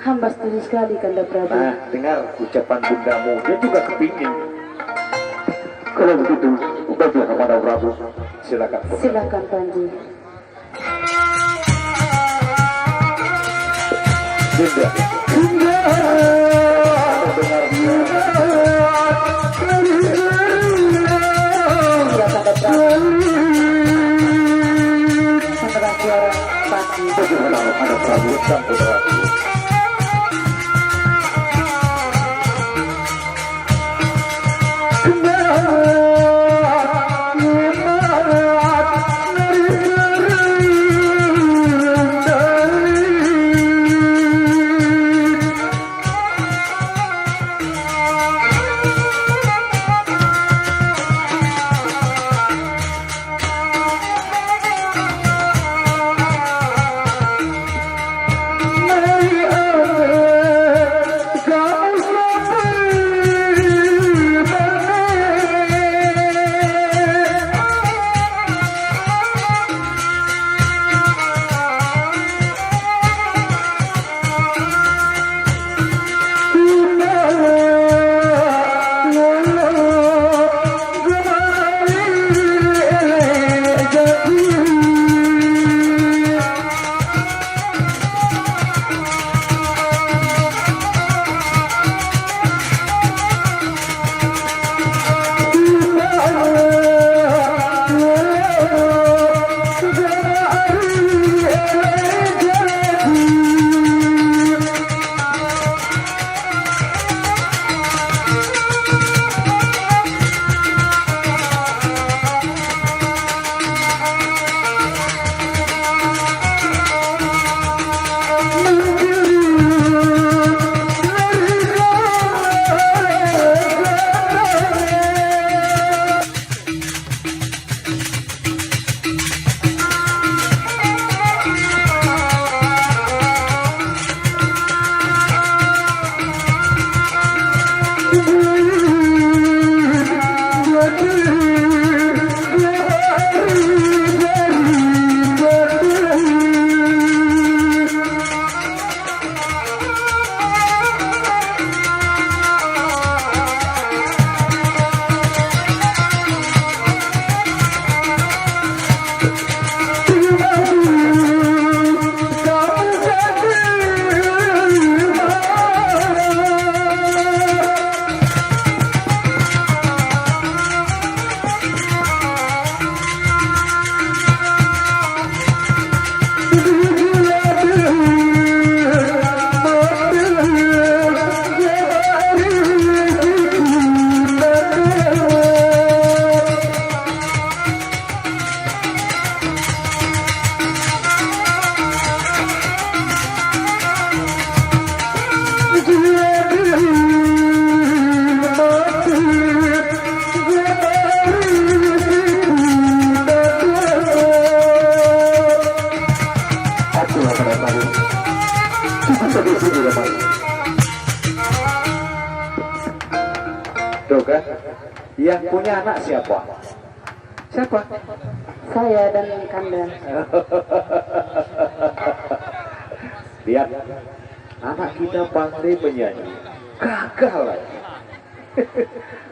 Hamba setuju sekali, Kanda Prabu. Nah, dengar ucapan bundamu, dia juga kepingin. Kalau begitu, baiklah, Kanda Prabu. Silakan, Bunda. Silakan, Panji. Dinda. Dengar. Suara Panji. Bagaimana, Kanda Prabu dan putraku? Yang punya anak siapa? Siapa? Saya dan Kanda. Lihat, anak kita pandai menyanyi. Gagal lagi.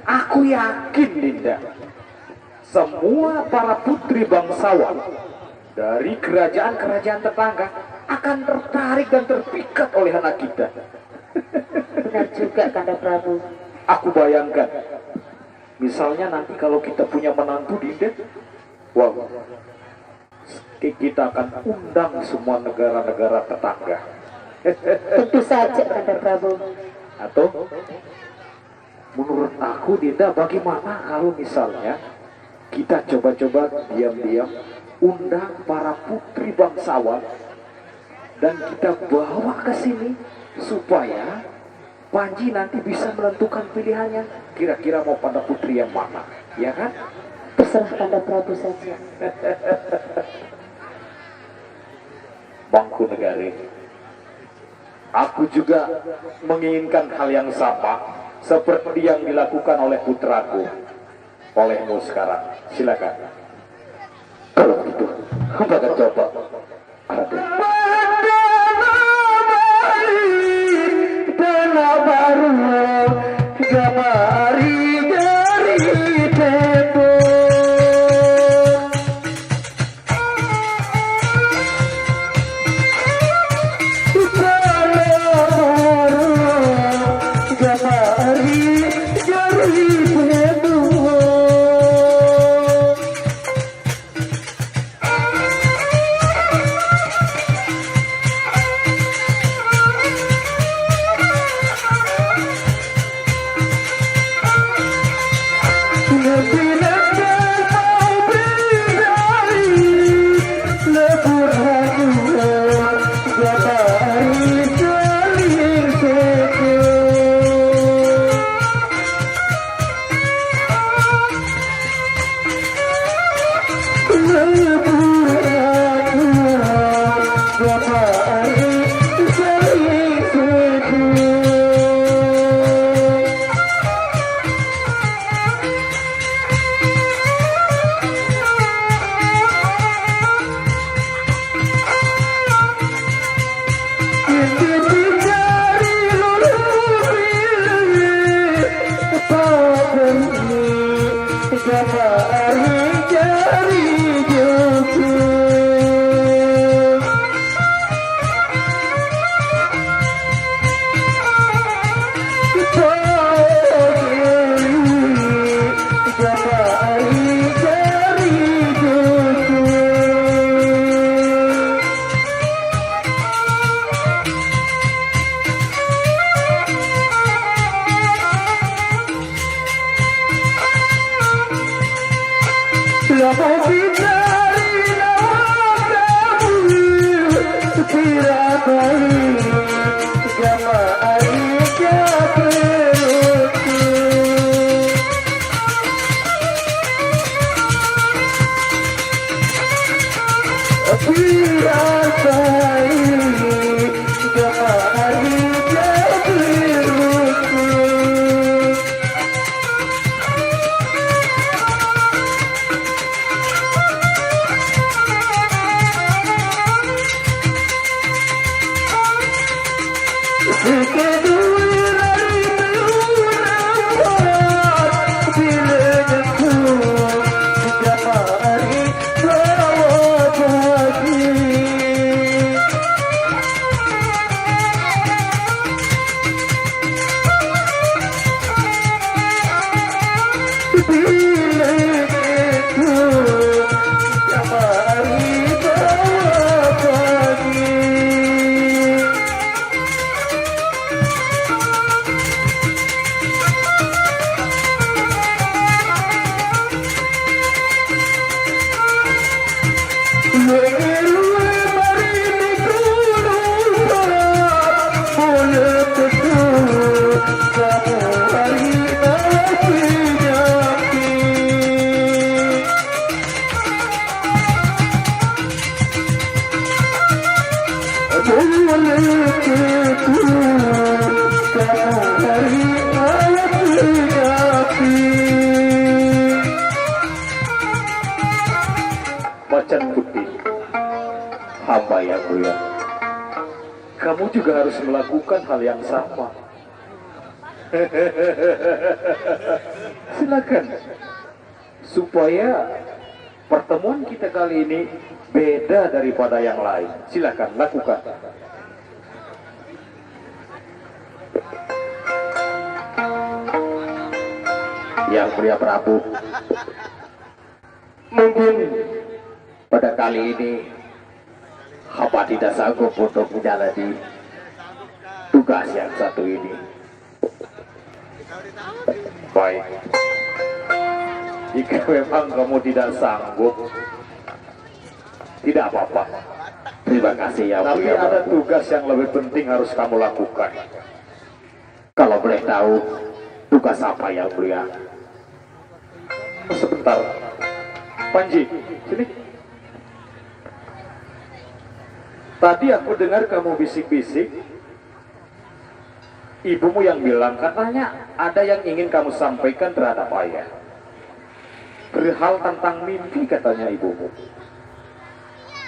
Aku yakin, Dinda, semua para putri bangsawan dari kerajaan-kerajaan tetangga akan tertarik dan terpikat oleh anak kita. Benar juga, Kanda Prabu. Aku bayangkan, misalnya nanti kalau kita punya menantu, Dinda, wah, ki- kita akan undang semua negara-negara tetangga. Tentu saja, Kanda Prabu. Atau menurut aku, Dinda, bagaimana kalau misalnya kita coba-coba diam-diam undang para putri bangsawan dan kita bawa ke sini supaya Panji nanti bisa menentukan pilihannya. Kira-kira mau pada putri yang mana, ya kan? Terserah Kanda Prabu saja. Mangkunegara, aku juga menginginkan hal yang sama seperti yang dilakukan oleh putraku, olehmu sekarang. Silakan. Kalau begitu, hamba akan coba. Raden. Macan Putih, hamba yang mulia, kamu juga harus melakukan hal yang sama. Silakan, supaya pertemuan kita kali ini beda daripada yang lain. Silakan, lakukan. Yang mulia Prabu, mungkin pada kali ini hamba tidak sanggup untuk menjalani tugas yang satu ini. Baik. Jika memang kamu tidak sanggup, tidak apa-apa. Terima kasih, yang mulia Prabu. Tapi ada tugas yang lebih penting harus kamu lakukan. Kalau boleh tahu, tugas apa, yang mulia? Sebentar. Panji, sini. Tadi aku dengar kamu bisik-bisik. Ibumu yang bilang, katanya ada yang ingin kamu sampaikan terhadap ayah. Perihal tentang mimpi, katanya ibumu.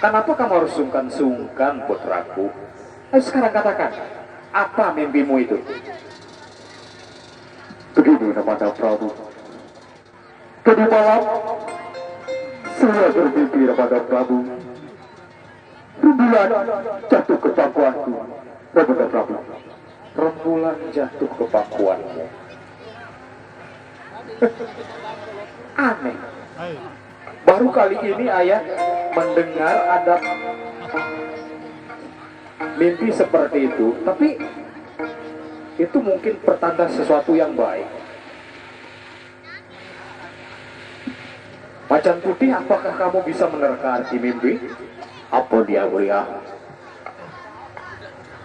Kenapa kamu harus sungkan-sungkan, putraku? Ayo sekarang katakan, apa mimpimu itu? Begini, Nanda Prabu. Tadi malam, saya bermimpi, Nanda Prabu. Rembulan jatuh ke pangkuanku, Nanda Prabu. Rembulan jatuh ke pangkuanmu. Aneh. Baru kali ini ayah mendengar ada mimpi seperti itu, tapi itu mungkin pertanda sesuatu yang baik. Macan Putih, apakah kamu bisa menerka arti mimpi? Apa dia, Buya?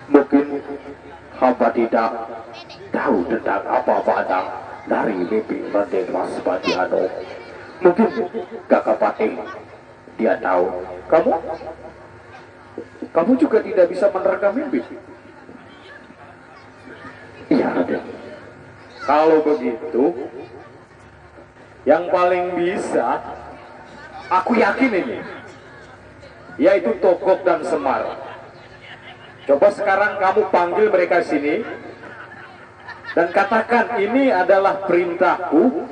Mungkin hamba tidak tahu tentang apa makna dari mimpi Raden Mas Badiano. Mungkin Kakang Patih dia tahu. Kamu? Kamu juga tidak bisa menerka mimpi? Iya, Raden. Kalau begitu, yang paling bisa, aku yakin ini, yaitu Togok dan Semar. Coba sekarang kamu panggil mereka sini dan katakan, "Ini adalah perintahku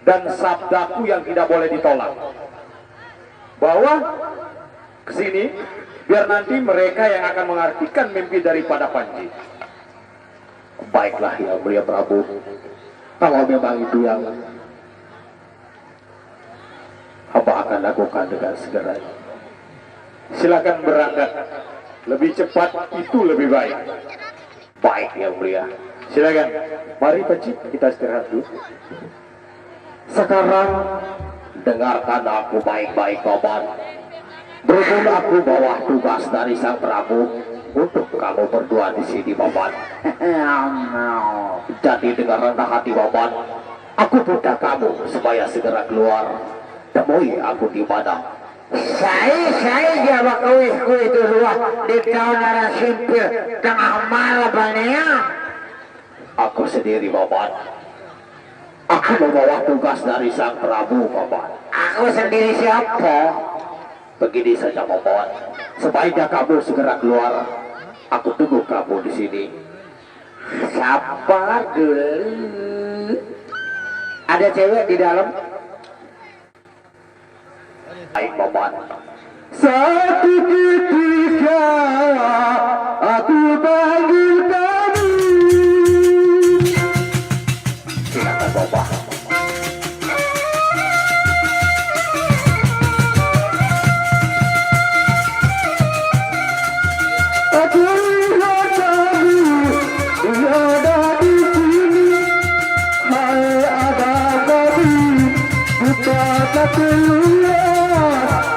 dan sabdaku yang tidak boleh ditolak." Bawa ke sini, biar nanti mereka yang akan mengartikan mimpi daripada Panji. Baiklah, yang mulia Prabu. Kalau memang itu yang hamba akan lakukan dengan segera. Silakan berangkat. Lebih cepat itu lebih baik. Baik, yang mulia. Silakan. Mari, Panji, kita istirahat dulu. Sekarang dengarkan aku baik-baik, Paman. Berhubung aku bawa tugas dari Sang Prabu untuk kamu berdua di sini, Paman. Jadi dengan rendah hati, Paman, aku minta kamu supaya segera keluar. Temui aku di mana. Saya, saya jawab kuih-kuih itu luar di tahun arah simpil tengah malam, Bang. Aku sendiri, Paman. Aku membawa tugas dari Sang Prabu, Paman. Aku sendiri siapa? Begini saja, Paman. Sebaiknya kamu segera keluar. Aku tunggu kamu di sini. Sabar dulu. Ada cewek di dalam. Baik, Paman. Satu ketika aku panggil kamu. Silakan, Paman. Aku lihat kamu berada di sini. Hai, ada kamu, buka keluar.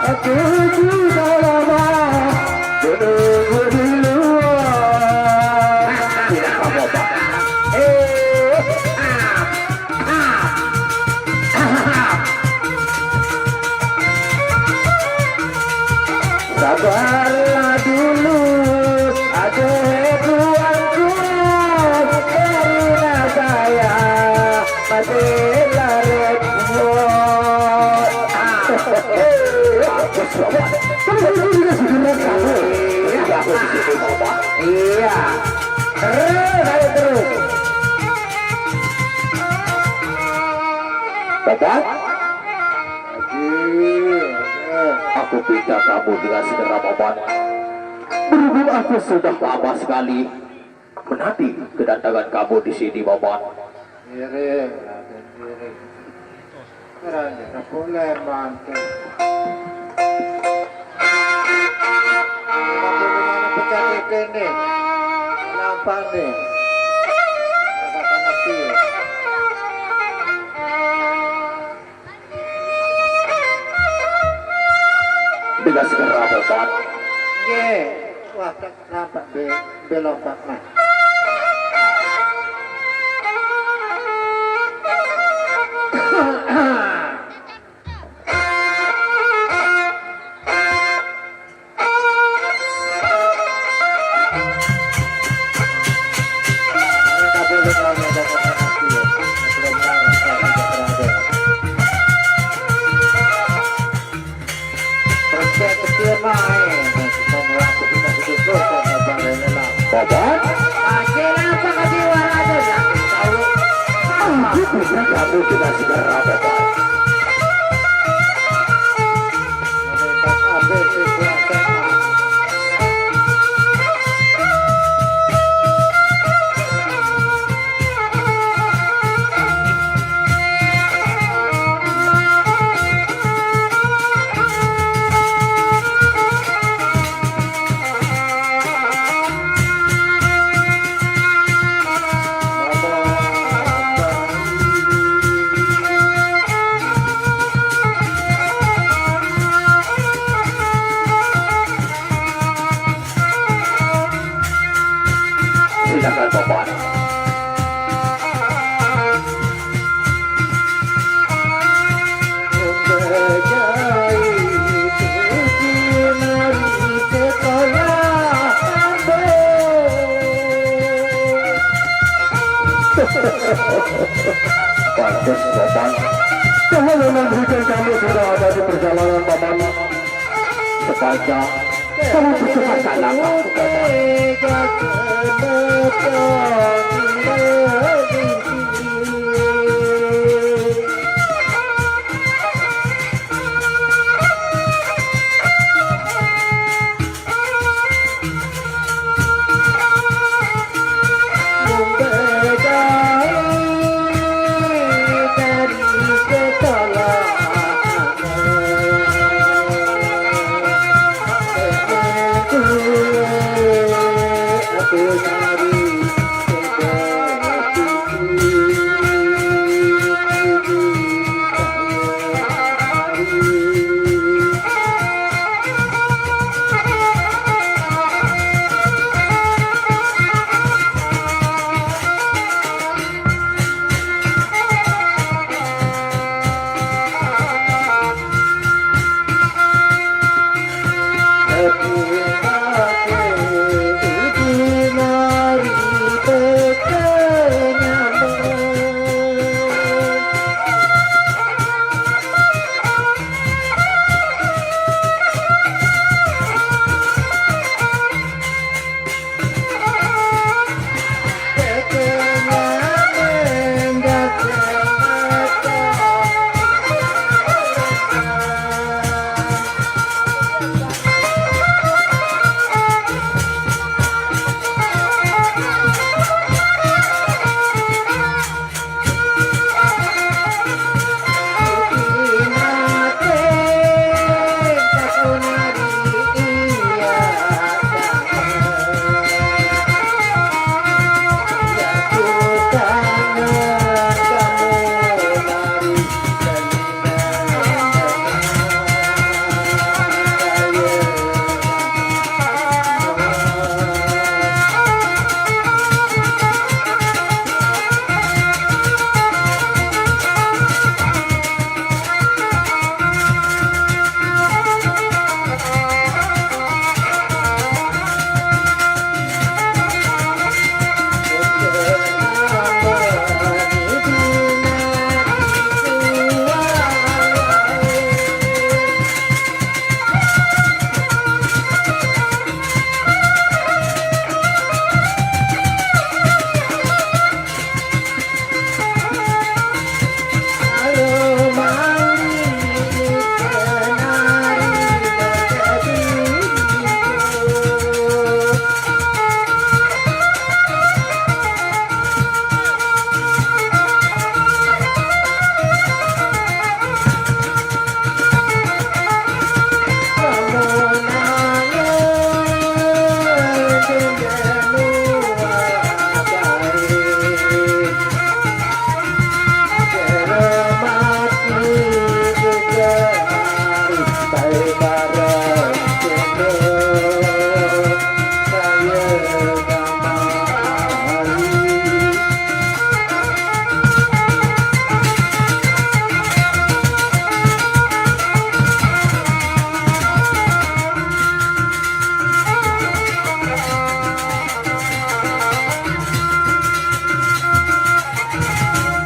Aku sudah lama menunggu di luar. Tidak apa-apa. Eh, ah, ah, ah. Sabarlah dulu, adik tuanku, karena saya masih larut. Ah. Terus, Bapak. Terus, terus, terus, segera kamu. Ya, aku di sini, Bapak. Iya. Terus, ayo terus. Bapak? Aku minta kamu dengan segera, Bapak. Berhubung aku sudah lama sekali menanti kedatangan kamu di sini, Bapak. Ngiring, Raden, ngiring. Raden, boleh mantu. Tapi di mana pecah ini? Nampak nih. Katakan nanti. Dengan segera, Bapak. Nggih. Wah, tak nampak be, belok, Pak. Nah. Bapak? Aku bisa kamu sudah segera, Bapak. Silakan, Bapak. Pantes, Paman. Kalau memang hujan kamu sudah ada di perjalanan, Paman, sepanjang kamu percepatkan langkahmu, Paman.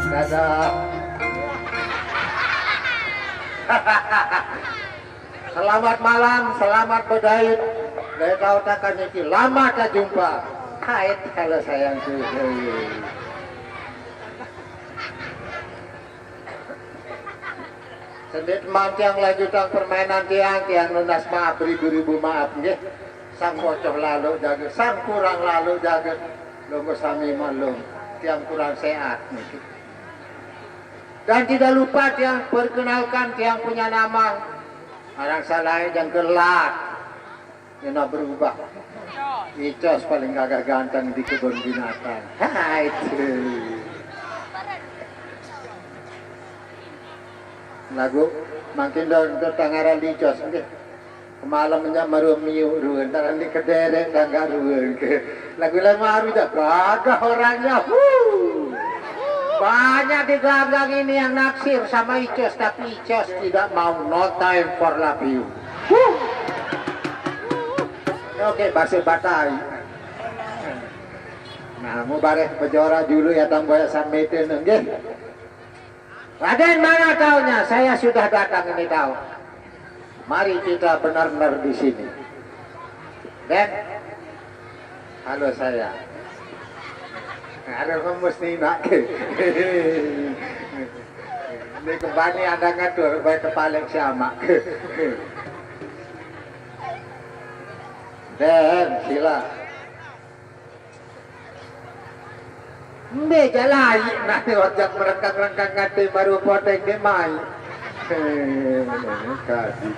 Dadah. Selamat malam, selamat bedait. Dari kau takkan niki lama tak jumpa. Hai, kalau sayangku. Sendiri mantiang lanjutang permainan tiang, tiang nunas maaf, beribu-ribu maaf, nggih. Sang pocoh lalu jaga, sang kurang lalu jaga. Lungguh sami maklum, tiang kurang sehat niki. Dan tidak lupa tiang perkenalkan tiang punya nama. Orang salah yang gelap. Ini berubah. Icos paling gagah ganteng di kebun binatang. Hai, cuy. Lagu makin dong ke tangaran Icos, nggih. Kemalamnya maru miu ruan, taran di kederek tangga ruan ke. Lagu lama maru dah gagah orangnya. Huh. Banyak di gelanggang ini yang naksir sama Icos, tapi Icos tidak mau, no time for love you. Huh. Oke, bahasa Batai. Nah, mau bareh bejora dulu ya, tambah ya samete nggih. Raden, mana taunya? Saya sudah datang ini tahu. Mari kita benar-benar di sini. Den, halo saya. Ada kamus nih, nak. Ini kembali ada ngatur, baik kepala siamak. Den, sila. Mbe jalai, nah, ojak merengkang-rengkang ngate baru poteng de mai. Kadi.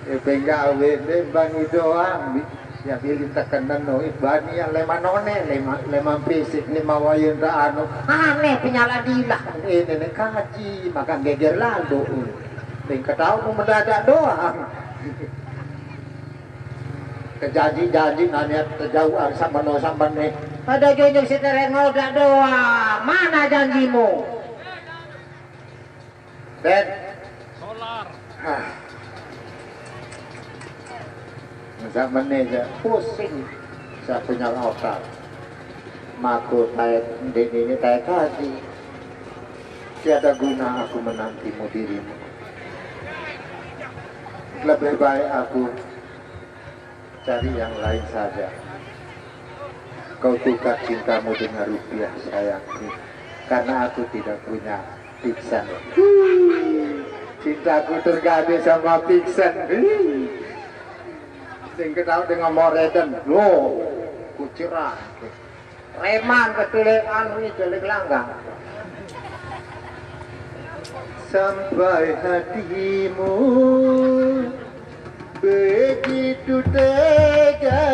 Eh, penggawe de bani doang, ya pilih tekenan no, bani yang lema none, lema, lema fisik, lema wayun ra anu. Aneh penyala dilah. Ini ne kaji, makan geger lalu. Peng ketahu mendadak doang. Kejanji-janji nanya kejauhan sama no sama nih. Ada junjung si tereng ngodak doang. Mana janjimu? Ben. Solar. Ah. Masa meneh ya pusing. Saya punya otak. Mako taek ini taek kaji. Tiada guna aku menantimu dirimu. Lebih baik aku cari yang lain saja. Kau tukar cintamu dengan rupiah, sayangku, karena aku tidak punya pingsan. Cintaku tergade sama pingsan. Sing ketawa dengan moreden. Loh, kucirah. Reman kedelek anu iki delek langgang. Sampai hatimu begitu tega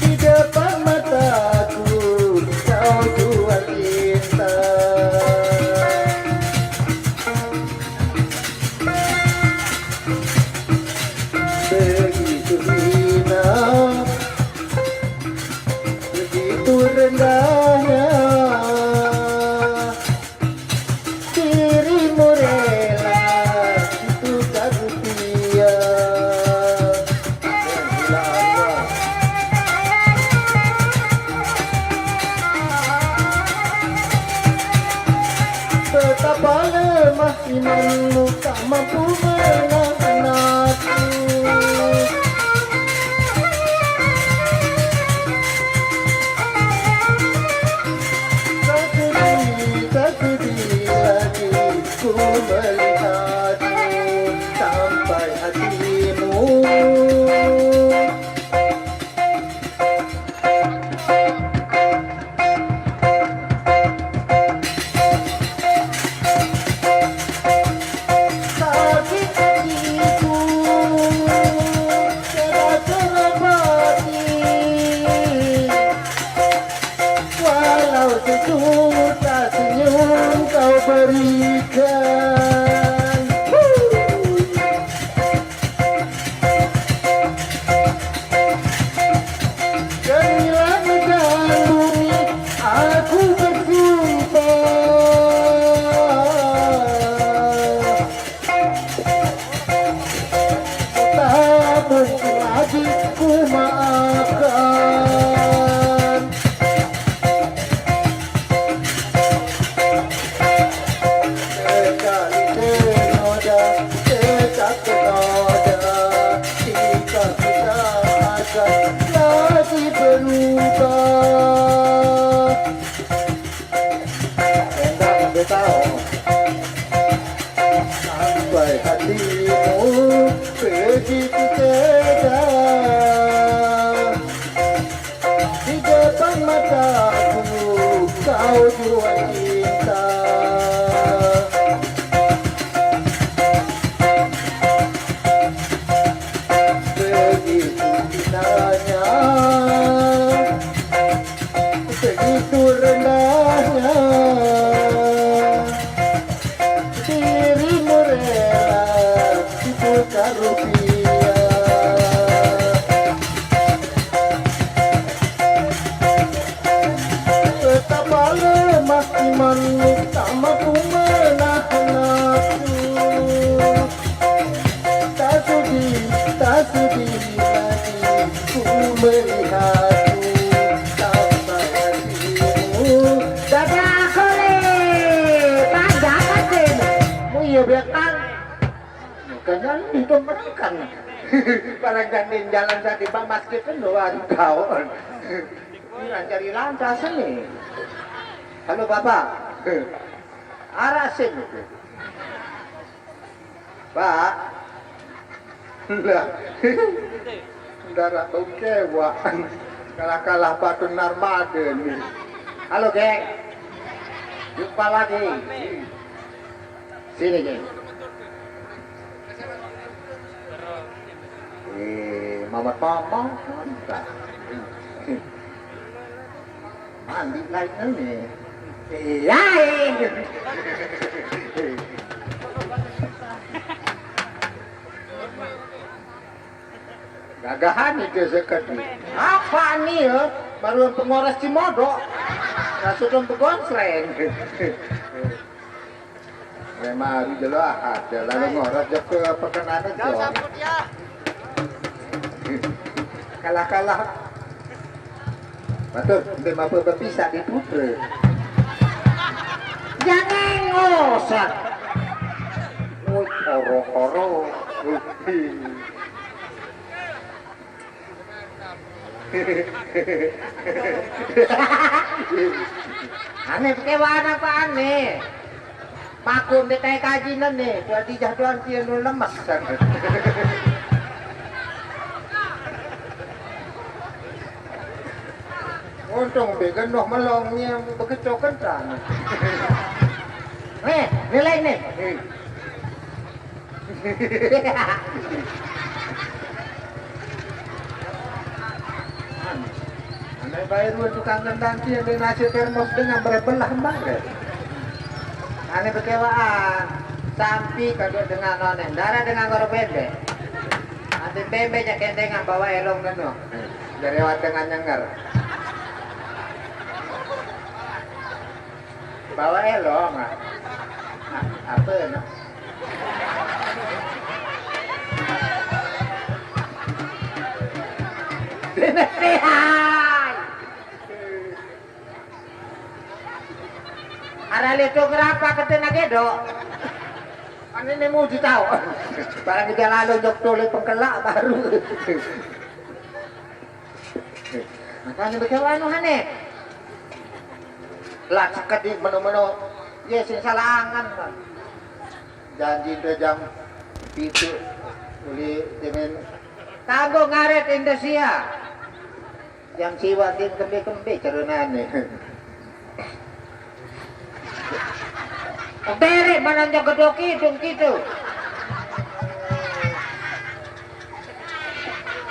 di depan mataku kau jual cinta. Begitu hina, begitu rendahnya dirimu rela ditukar rupiah. Betapa lemah imanmu tak mampu menahan aku. Tak sedih, tak sedih lagi ku melihatmu sampai hatimu. Kau berikan. Ke langit dan bumi, aku bersumpah, tak mungkin lagi ku maafkan. Sekali ternoda, tetap ternoda, sikap kita akan lagi berubah. Endang Betao. Sampai hatimu begitu tega, di depan mataku kau jual cinta. Begitu indahnya, begitu rendahnya, dirimu rela ditukar rupiah. Betapa lemah imanmu, tak mampu menahan nafsu. Tak sudi, tak sudi lagi ku melihatmu, sampai hatimu. Dadah kole, panjang asin. Mu iya biar tang. Bukannya itu merengkang. Barang gandeng jalan tadi bang masjid kan doang kau. Ini cari lantas nih. Halo Bapak. Arasin itu. Pak. Lah. Ndaraq bau kewaq. Kalah-kalah batu narmada ni. Halo, geng. Jumpa lagi. Sini, geng. Eh, Mamat Papa. Mandi lain ni. Iya. Gagahan itu sekedi. Apa ni ya? Baru pengores Cimodok. Rasudon begonsreng. Memang hari jelo Ahad, lalu ngores jok ke perkenanan Jauh John. Sampun ya. Kalah-kalah. Batur, mbe mapa bepisah di putra. Jangan ngosot. Woi, oro-oro. Ane kecewaan apa ane? Paku mbe tai kaji nene, dua dijah doang tie lu lemes. Untung mbe genuh melong nie bekeco kentang. Nih, nilai nih. Ane bae ruen tukang kendang ki, ane nasi termos dengan berebelah mbak. Ane bekewaan, sampi kagak dengan one, darah dengan gorok bebek. Ane bebek jak kendengan bawa elong neno. Dari awal tengah nyenger. Bawa elong, ah. Ah, apa no? Hai. Ada litografa kete nagedo. Kan ini mau tahu. Barang kita lalu jok tole pengkelak baru. Makanya betul anu aneh. Lah sekedi meno-meno, ya sing salangan, Bang. Janji ente jam pitu uli timin. Kanggo ngaret Indonesia. Jam siwa din kembe-kembe cerenane. Bere mananja gedok idung gitu.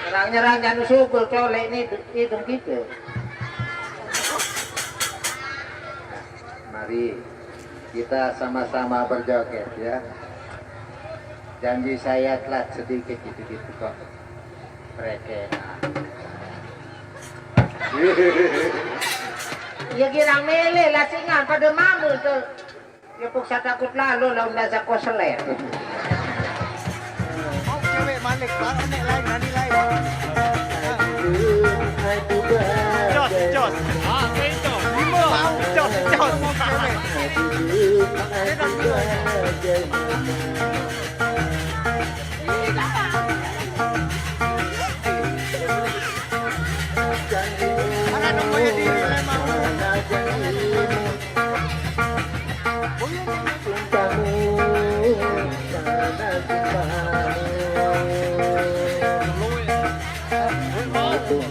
Nyerang-nyerang janu sugul colek ni idung gitu. Mari. Kita sama-sama berjoget ya. Janji saya telat sedikit gitu-gitu kok. Mereka. Ya girang mele lah singan pada mamul tuh. Ya puksa takut lalu lah udah sako seler. Mau cewek malik, baru nek lain, nani lain. Jos, jos. Ah, itu. Lima. Jos, jos. Mau cewek. Mana nunggu ya di Lembang?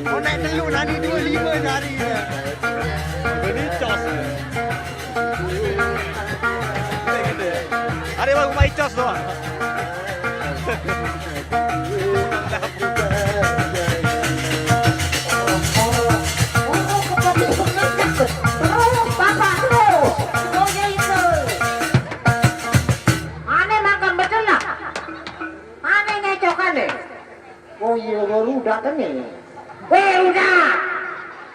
Oh, naik telur nani dua lima jari dia. Ini cos dia. Ada baru main cos tu. Terus, Bapak, terus. Kau jadi terus. Ane makan betul lah. Ane ngecok ane. Oh iya, baru udah kan nih. Weh, udah.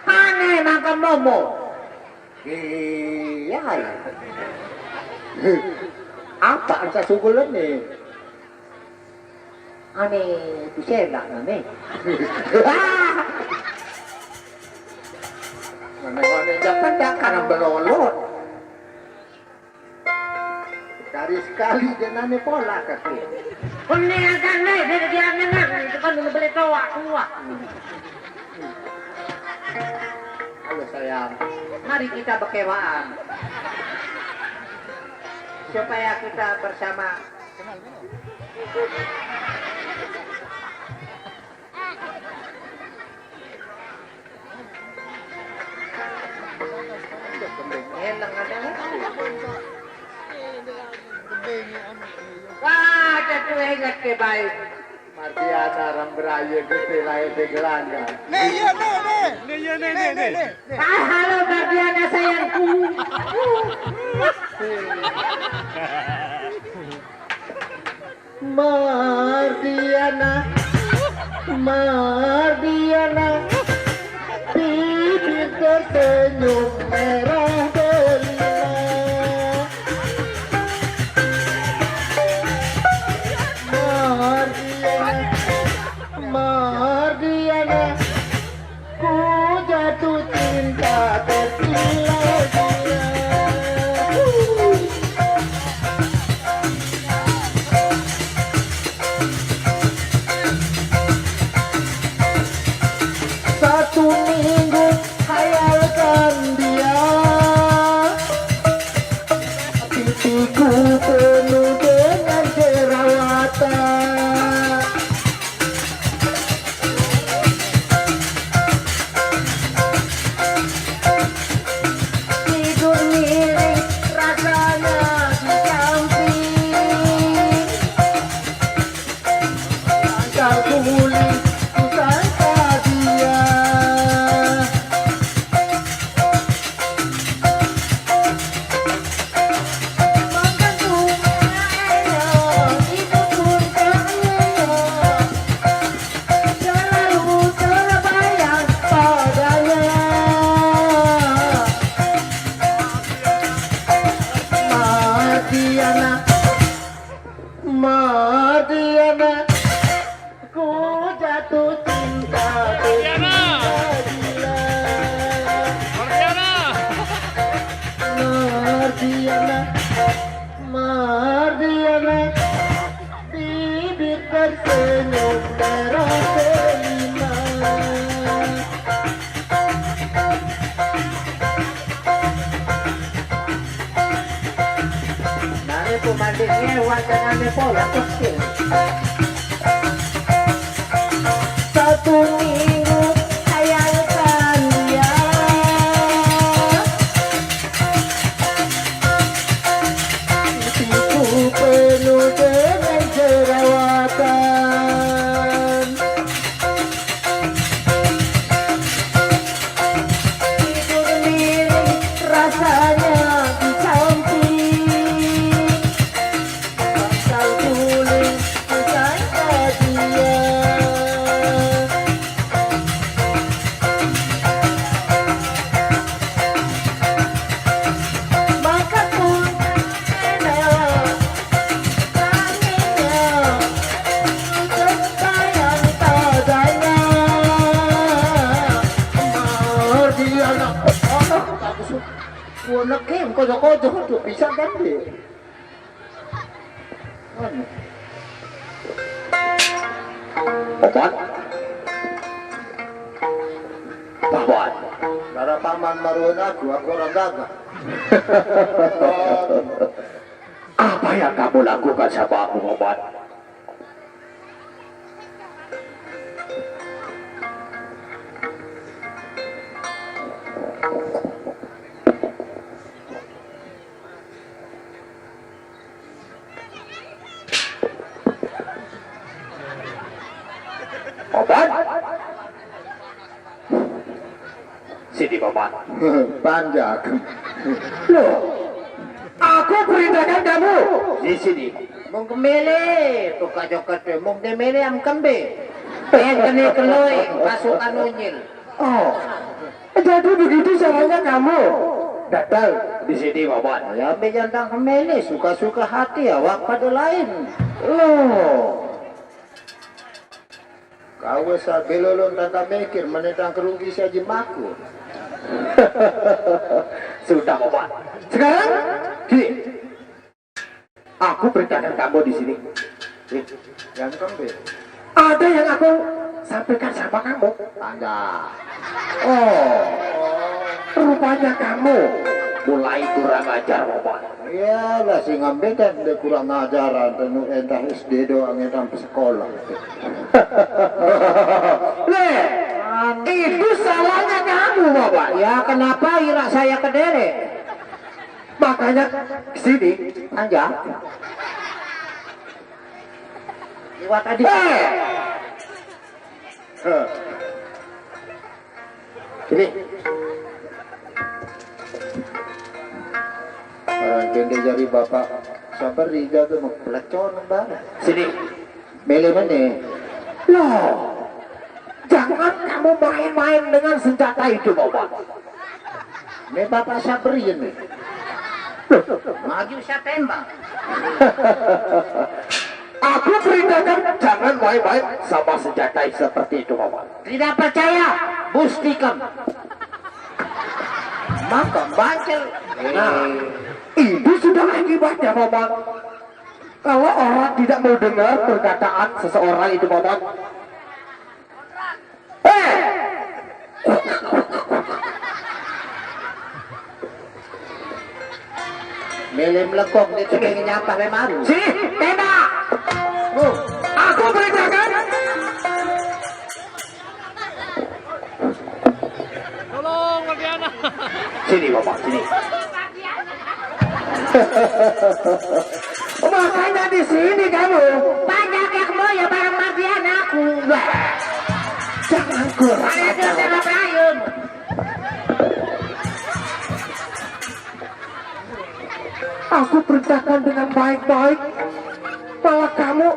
Ane makan momo. Iya, iya. Apa rasa sukulan nih? Ane itu senak nih. Mana mana jangan jangan belolot. Dari sekali dia nane pola kaki. Ini akan nih, dia dia menang itu kan dulu boleh tawa tua. Halo sayang, mari kita berkewaan supaya kita bersama. Enak ada. Wah, tentu ingat ke baik. Mardiana orang beraya gede lahir di gelanggang. Nih, iya, nih, nih. Nih, iya, nih, nih, nih. Ah, halo Mardiana sayangku. Mardiana, Mardiana, bibir tersenyum merah delima. Mardiana, Mardiana, ku jatuh cinta tergila-gila. Satu minggu hayalkan dia, pipiku penuh dengan jerawatan. Tidur miring rasanya di samping. Sangka guling, ku sangka dia. Makan bunga elok, tidur pun tak elok. Selalu terbayang padanya. Mardiana, Mardiana, ku jatuh cinta. Mardiana. Gila-gila. Mardiana. Mardiana, Mardiana, bibir tersenyum merah delima. Nane pemandingnya wacana pola kecil. Satu minggu hayalkan dia. Pipiku penuh dengan jerawatan. Tidur miring rasanya di samping. Ojo-ojo tuh bisa kan deh. Anu. Paman. Paman. Darah paman maruan aku, aku orang gagah. Apa yang kamu lakukan sama aku, Paman? Paman? Sini, Paman. Panjak. Loh, aku perintahkan kamu di sini. Mung kemele, tuh kajokot, mung kemele am kembe. Yang kene keloi, pasukan unyil. Oh, jadi begitu caranya kamu datang di sini, Paman. Ya, ambil jantang kemele, suka-suka hati, awak pada lain. Loh. Kau sabelolon tangka mikir, menentang kerugi saja maku. Sudah, Paman. Sekarang, gini. Aku perintahkan kamu di sini. Nih, yang kembe. Ada yang aku sampaikan sama kamu. Tanda. Oh, rupanya kamu mulai kurang ajar, Paman. Iyalah, sing ngambekan dia kurang ajaran, tenu entah S D doang, entah sampai sekolah. Leh, itu salahnya kamu, Bapak. Ya, kenapa irak saya kedere? Makanya sini, Anja. Lewat tadi. Eh! Eh. Sini. Orang kende jadi bapak sabar, riga tuh mau pelecon barang. Sini. Mele mana? Loh, jangan kamu main-main dengan senjata itu, Bapak. Ini bapak sabar ini. Maju saya tembak. Aku perintahkan jangan main-main sama senjata seperti itu, Bapak. Tidak percaya, buktikan. Maka bancel. Nah, itu sudah akibatnya, Paman. Kalau orang tidak mau dengar perkataan seseorang itu, Paman. Eh! Mele melekok, dia tuh pengen nyampah lemaru. Sini, tembak! Tuh. Aku perintahkan. Tolong, Mardiana. Sini, Bapak, sini. Makanya di sini kamu. Banyak yang mau ya bareng Mardiana aku. Wah. Jangan kurang ajar. Aku perintahkan dengan baik-baik. Malah kamu.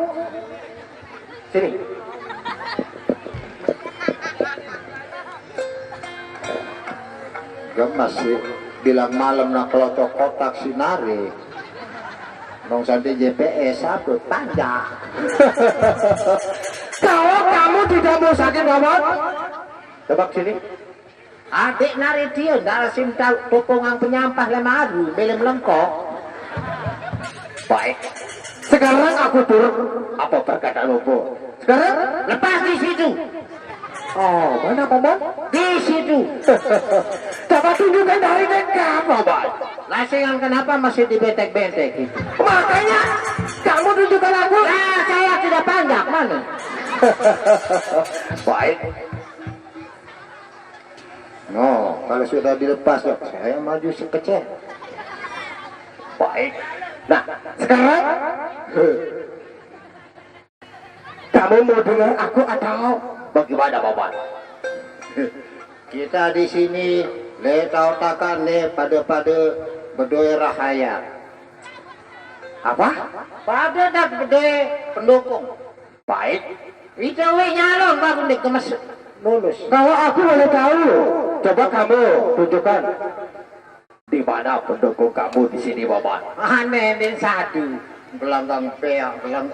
Sini. Gemes sih, bilang malam nak kelotok kotak sinare. Nong santai J P S apa? Panjang. Kalau kamu tidak mau sakit, Bapak, coba sini. Adik nari dia, ndak sim tahu topongan penyampah lemaru, belum lengkok. Baik. Sekarang aku turut apa perkataan Opo. Sekarang lepas di situ. Oh, mana, Paman? Di situ. Coba tunjukkan dari dekat, Paman. Lasingan kenapa masih dibetek-betek itu? Makanya kamu tunjukkan aku. Lah, saya tidak panjak, mana? Baik. No, kalau sudah dilepas, ya, saya maju sekecil. Baik. Nah, sekarang kamu mau dengar aku atau bagaimana, Paman? Kita di sini le tau takan le pada-pada bedoe rahaya. Apa? Pada dak bedoe pendukung. Baik. Itu we nyalon baru nih kemes lulus. Kalau aku boleh tahu, coba kamu tunjukkan. Di mana pendukung kamu di sini, Paman? Aneh, ini satu. Gelanggang peak, gelang,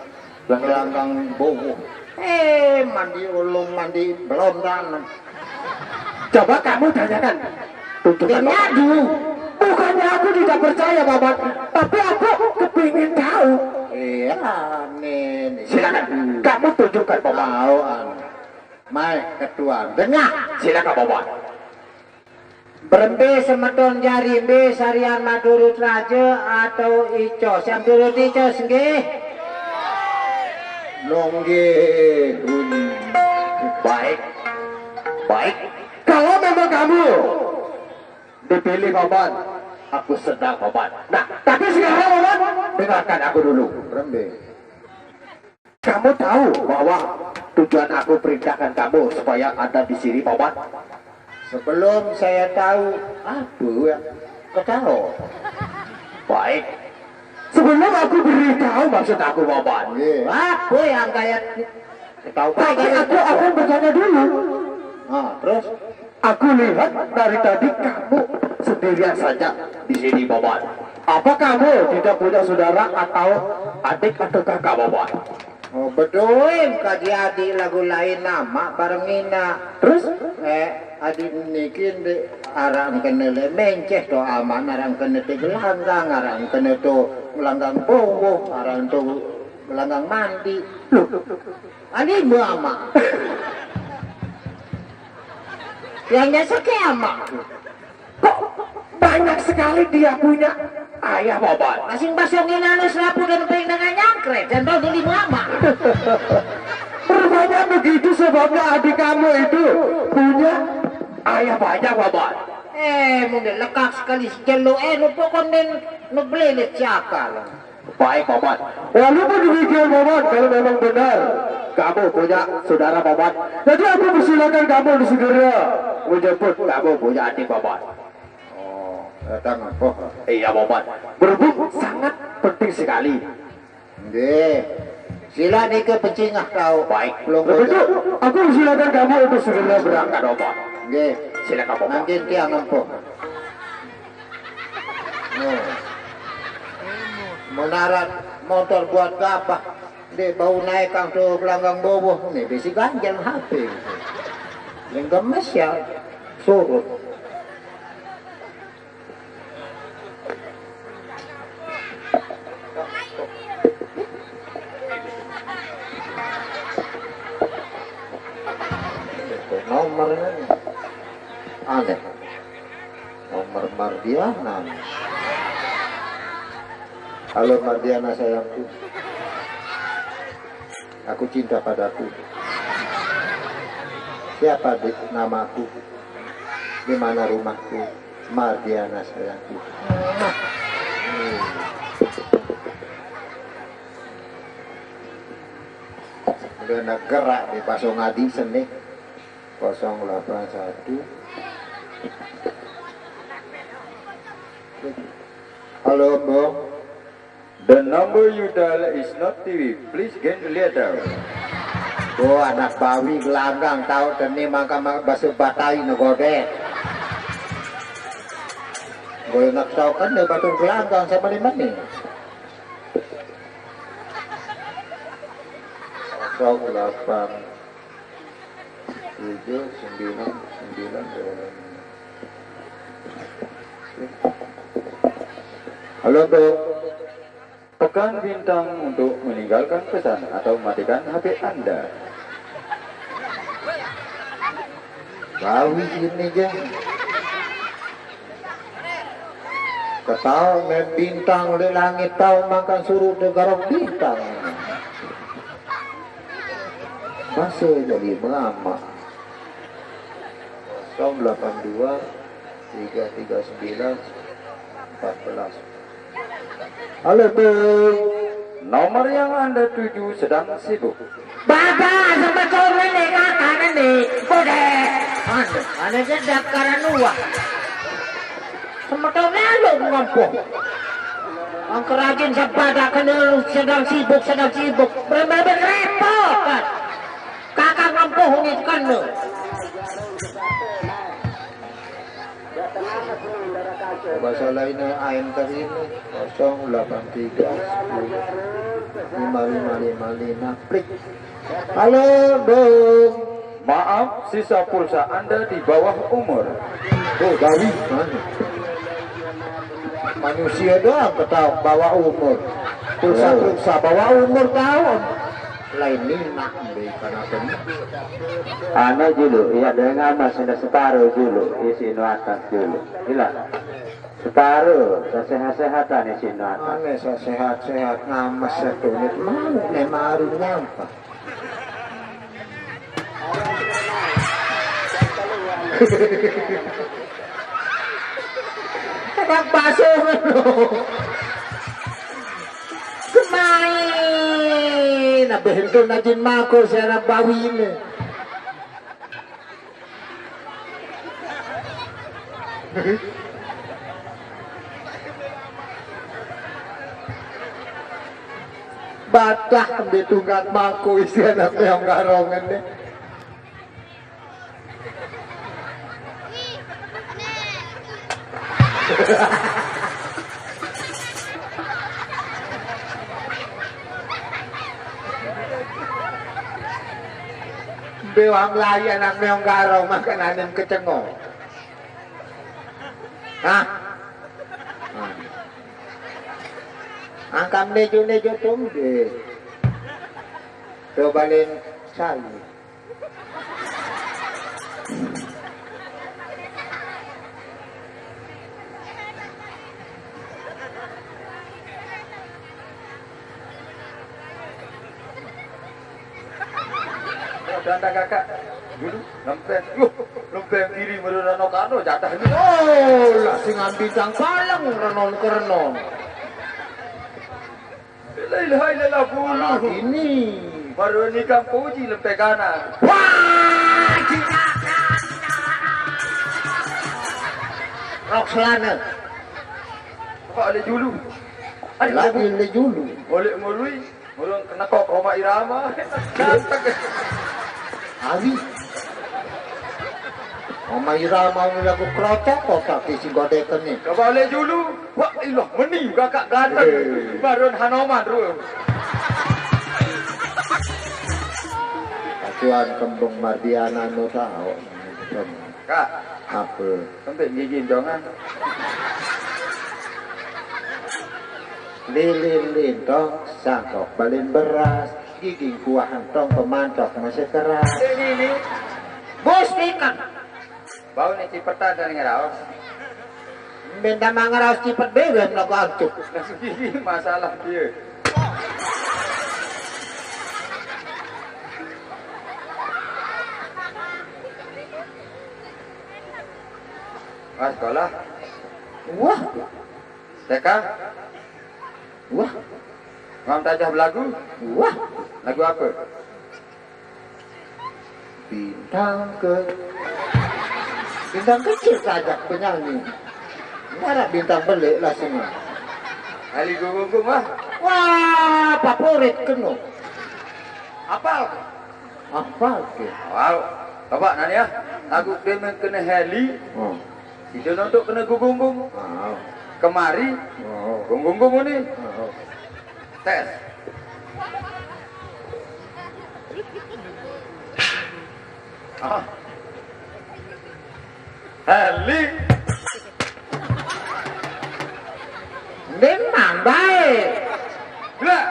gelanggang bowo. Eh, mandi ulung, mandi belontan. Coba kamu tanyakan. Tunjukkan, Paman. Ngadu. Bukannya aku tidak percaya, Paman, tapi aku kepingin tahu. Iya, nih, nih. Silakan, kamu tunjukkan, Paman. Mau, anu. Mai, ketua, dengah. Silakan, Paman. Berembe semeton jari, embe sarian madurut raja atau icos? Yang durut icos, nggih? Nggih, Dun. Baik. Baik. Kalau memang kamu dipilih, Paman, aku senang, Paman. Nah, tapi sekarang, Paman, dengarkan aku dulu. Berembe. Kamu tahu bahwa tujuan aku perintahkan kamu supaya ada di sini, Paman? Sebelum saya tahu, apa ya? Ketawa. Baik. Sebelum aku beritahu maksud aku, Paman. Iya. Apa yang kayak ketawa? Tapi aku akan bertanya dulu. Nah, terus? Aku lihat dari tadi kamu sendirian saja di sini, Paman. Apa kamu tidak punya saudara atau adik atau kakak, Paman? Oh, betul, kaji adik lagu lain nama bareng Ina. Terus? Eh, adik niki di arang kena le menceh to aman, arang kena te gelanggang, arang kena to gelanggang bowo, arang to gelanggang mandi. Loh, ani mama. Yang nyesek ya, Mak. Kok banyak sekali dia punya ayah, Paman? Masing basong inano selapu dan ping dengan nyangkret dan tahu dulu mama. Rupanya begitu sebabnya adik kamu itu punya ayah banyak, Paman. Eh, mungkin lekak sekali sejelo, eh, lupa konden nubelele siapa lah. Baik, Paman. Walaupun demikian, Paman, kalau memang benar kamu punya saudara, Paman, jadi aku persilakan kamu untuk segera menjemput kamu punya adik, Paman. Oh, datang apa? Iya, Paman. Berhubung sangat penting sekali. Nggih. Sila niki pencingah tau. Baik. Belum. Begitu, aku persilakan kamu untuk segera berangkat, Paman. Nggih. Silakan, Paman. Mangkin tiang empuh. Oh. Menarat motor buat gabah. Dek bau naik kang tu gelanggang bawah ni bisi ganjil H P. Yang gemes ya surut. Nomornya aneh. Nomor Mardiana. Halo Mardiana sayangku. Aku cinta padaku. Siapa di namaku? Di mana rumahku? Mardiana sayangku. Udah nak gerak di pasong adi seni. Kosong delapan satu. Halo, Mbok. The number you dial is not T V. Please gain later. Oh, anak bawi gelanggang tau teni mangka ma-, basa batai negode. Gue enak tau kan deh batur gelanggang sama lima nih. Kosong delapan tujuh sembilan sembilan. Halo, Bro. Tekan bintang untuk meninggalkan pesan atau matikan H P Anda. Bawi ini je. Ketawa main bintang di langit, tahu makan suruh negara bintang. Masih jadi mama. Kosong delapan dua tiga tiga sembilan empat belas. Halo, Bung. Nomor yang Anda tuju sedang sibuk. Bapak, sebetulnya nih, kakak nih, kode. Aduh, ada jedap karena uang. Sebetulnya lu ngempuh. Ang kerajin sepada kena lu sedang sibuk, sedang sibuk. Bener-bener repot, kan? Kakak ngempuh nih, kan lu. Bahasa lainnya A M T ini kosong delapan tiga sepuluh lima lima lima lima. Klik. Halo, Bung. Maaf, sisa pulsa Anda di bawah umur. Oh, Bawi. Mana? Manusia doang ketahuan bawa umur. Pulsa-pulsa bawa umur tahun. Lain minat, mbe, kana bener. Anu julu, iya, dengan mas sudah separuh julu, isi nu atas julu. Ila. Separuh, sehat-sehatan isi nu atas. Ane sehat-sehat, ngames setunit. Mau ne maru nyampa. Enak baso ngono. Kemain, abeh itu najin mako si anak bawine. Batah ambil tunggat mako isi anak meong garongan deh. Bewa melai anak meong garong makan anem kecengo. Hah? Angkam nejo-nejo tumbe. Coba len sayu. Danda kakak dulu lempeng, yuh, lempeng kiri meru rano kano jatah ini. Oh, lah singan bintang palang renon kerenon. La ilaha illallah bulu. Ini baru nikah puji lempeng kanan. Wah, jinakan. Rok selana. Kok oleh dulu. Lagi oleh dulu. Oleh ngului. Urung kena kok Rhoma Irama. Awi. Rhoma Irama ni lagu kerocok kok tak isi godeken ni. Coba oleh dulu. Wah, ilah meni kakak ganteng. Eh. Baron Hanoman dulu. Pacuan kembung Mardiana nu tahu. Kak. Apa? Sampai gigi dongan. Lilin lintong, sangkok balin beras, giging kuah entong, pemantok masih keras. Ini, ini. Bos ikan. Bau ni cipetan dari ngeraos. Minta mangeraos cipet dewe melaku antuk. Masalah dia. Pas sekolah. Wah. T K. Wah. Ngam tajah belagu. Wah. Lagu apa? Bintang ke bintang kecil tajak penyanyi. Ngarap bintang belik lah semua. Heli gunggung wah. Wah, favorit keno. Apal? Apal ke? Wow. Coba nanya. Lagu demen kena heli. Hmm. Sida nontok kena gugumbung. Ah. Kemari. Oh. Gugumbung ni. Oh. Tes. Ah. Heli. Memang baik. Lah.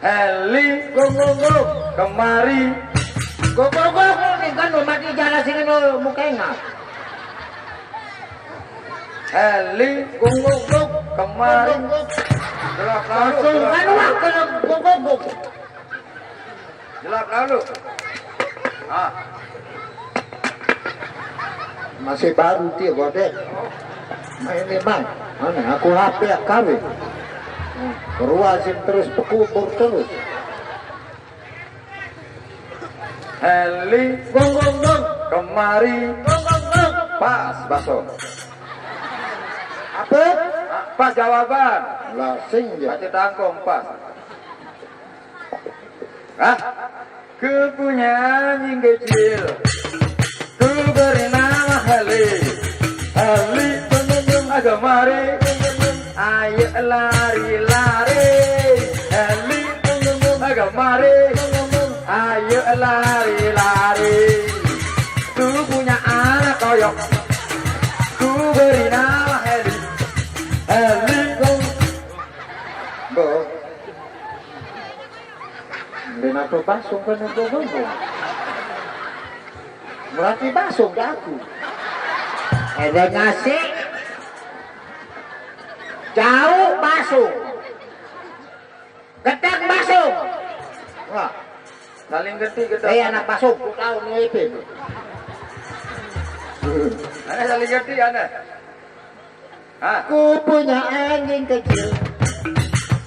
Heli. Gong, gong, gong. Kemari. Gong, gong, gong. Ini kan mau mati jalan sini mau muka ingat. Heli. Gong, gong, gong. Kemari. Gong, gong, gong. Gelap lalu. Langsung gelap kan lalu. Wah, kena gong, gong, gong. Gelap lalu. Ah. Masih baru dia godek. Main memang. Mana aku H P kawin. Keruasin terus pekubur terus. Heli. Gong, gong, gong. Kemari. Gong, gong, gong. Pas, baso. Apa? Pas jawaban. Lah sing ya. Baca tangkong pas. Hah? Ku punya anjing kecil. Ku beri nama Heli. Heli pengunjung agamari. Ayo lari-lari. Heli pengunjung agamari. Ayo lari-lari. Ku punya anak koyok. Atau basung kan itu ngomong. Berarti basung ke aku. Ada ngasih. Jauh basung. Gedang basung. Wah. Saling genti gedang. Eh, anak basung. Ku tahu ni ipin. Anak saling genti, anak. Hah? Ku punya anjing kecil.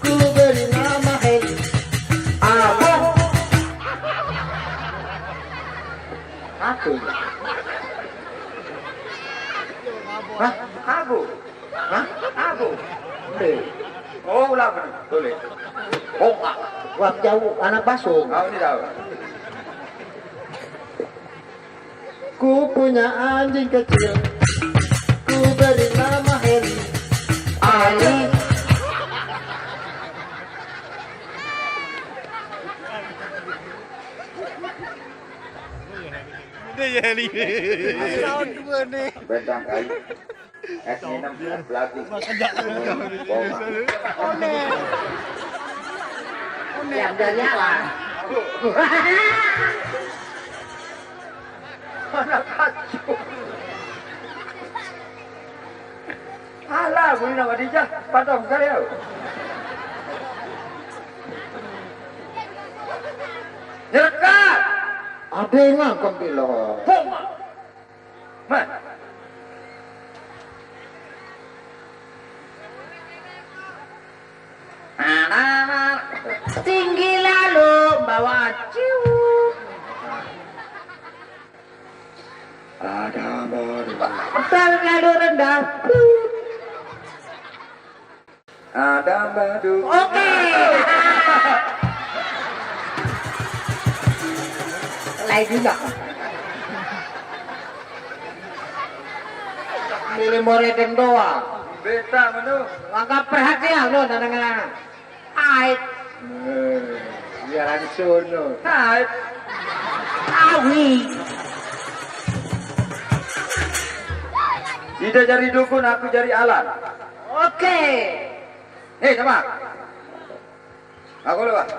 Ku beri nama Heli. Apa? Apa ini? Hah? Apa? Hah? Apa? Eh. Oh, ulang ni. Boleh. Oh, ah. Wah, jauh anak basung. Kau ni tahu. Ku punya anjing kecil. Ku beri nama Heli. Ali. Udah ya, Li. Tahun dua nih. Bentang kayu. Es minum, es pelaku. Bola. Yang udah nyala. Mana kacau? Alah, guna Khadijah, patong saya. Nyerekat. Ada yang ngangkang pilo. Homa. Mah. Tinggi lalu bawa ciu. Ada baru. Terlalu rendah. Ada baru. Oke. Lain juga. Milih moredeng doang. Beta menu. Anggap perhatian lo, anak-anak. Ait. Eh, biaran sono. Ait. Awi. Ida jadi dukun, aku jadi alat. Oke. Hei, teman. Aku lewat.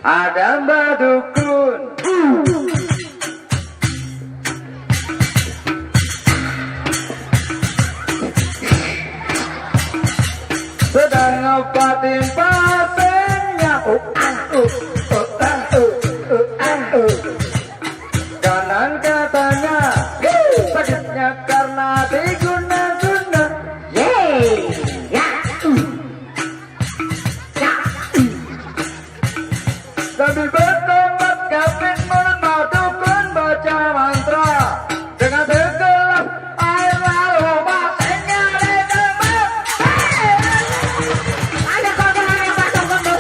Ada Mbah Dukun. Sedang ngobatin pasiennya. Uh, uh, uh, uh, uh, uh, uh, uh. Kanan katanya, sakitnya karena diguna-guna. Yeay, ya, uh, ya, uh. Sambil bertobat, kapit mulut Mbah Dukun baca mantra. Dengan segelas air lalu matanya ditembak. Hei! Ada kau dengar yang pasang kondom?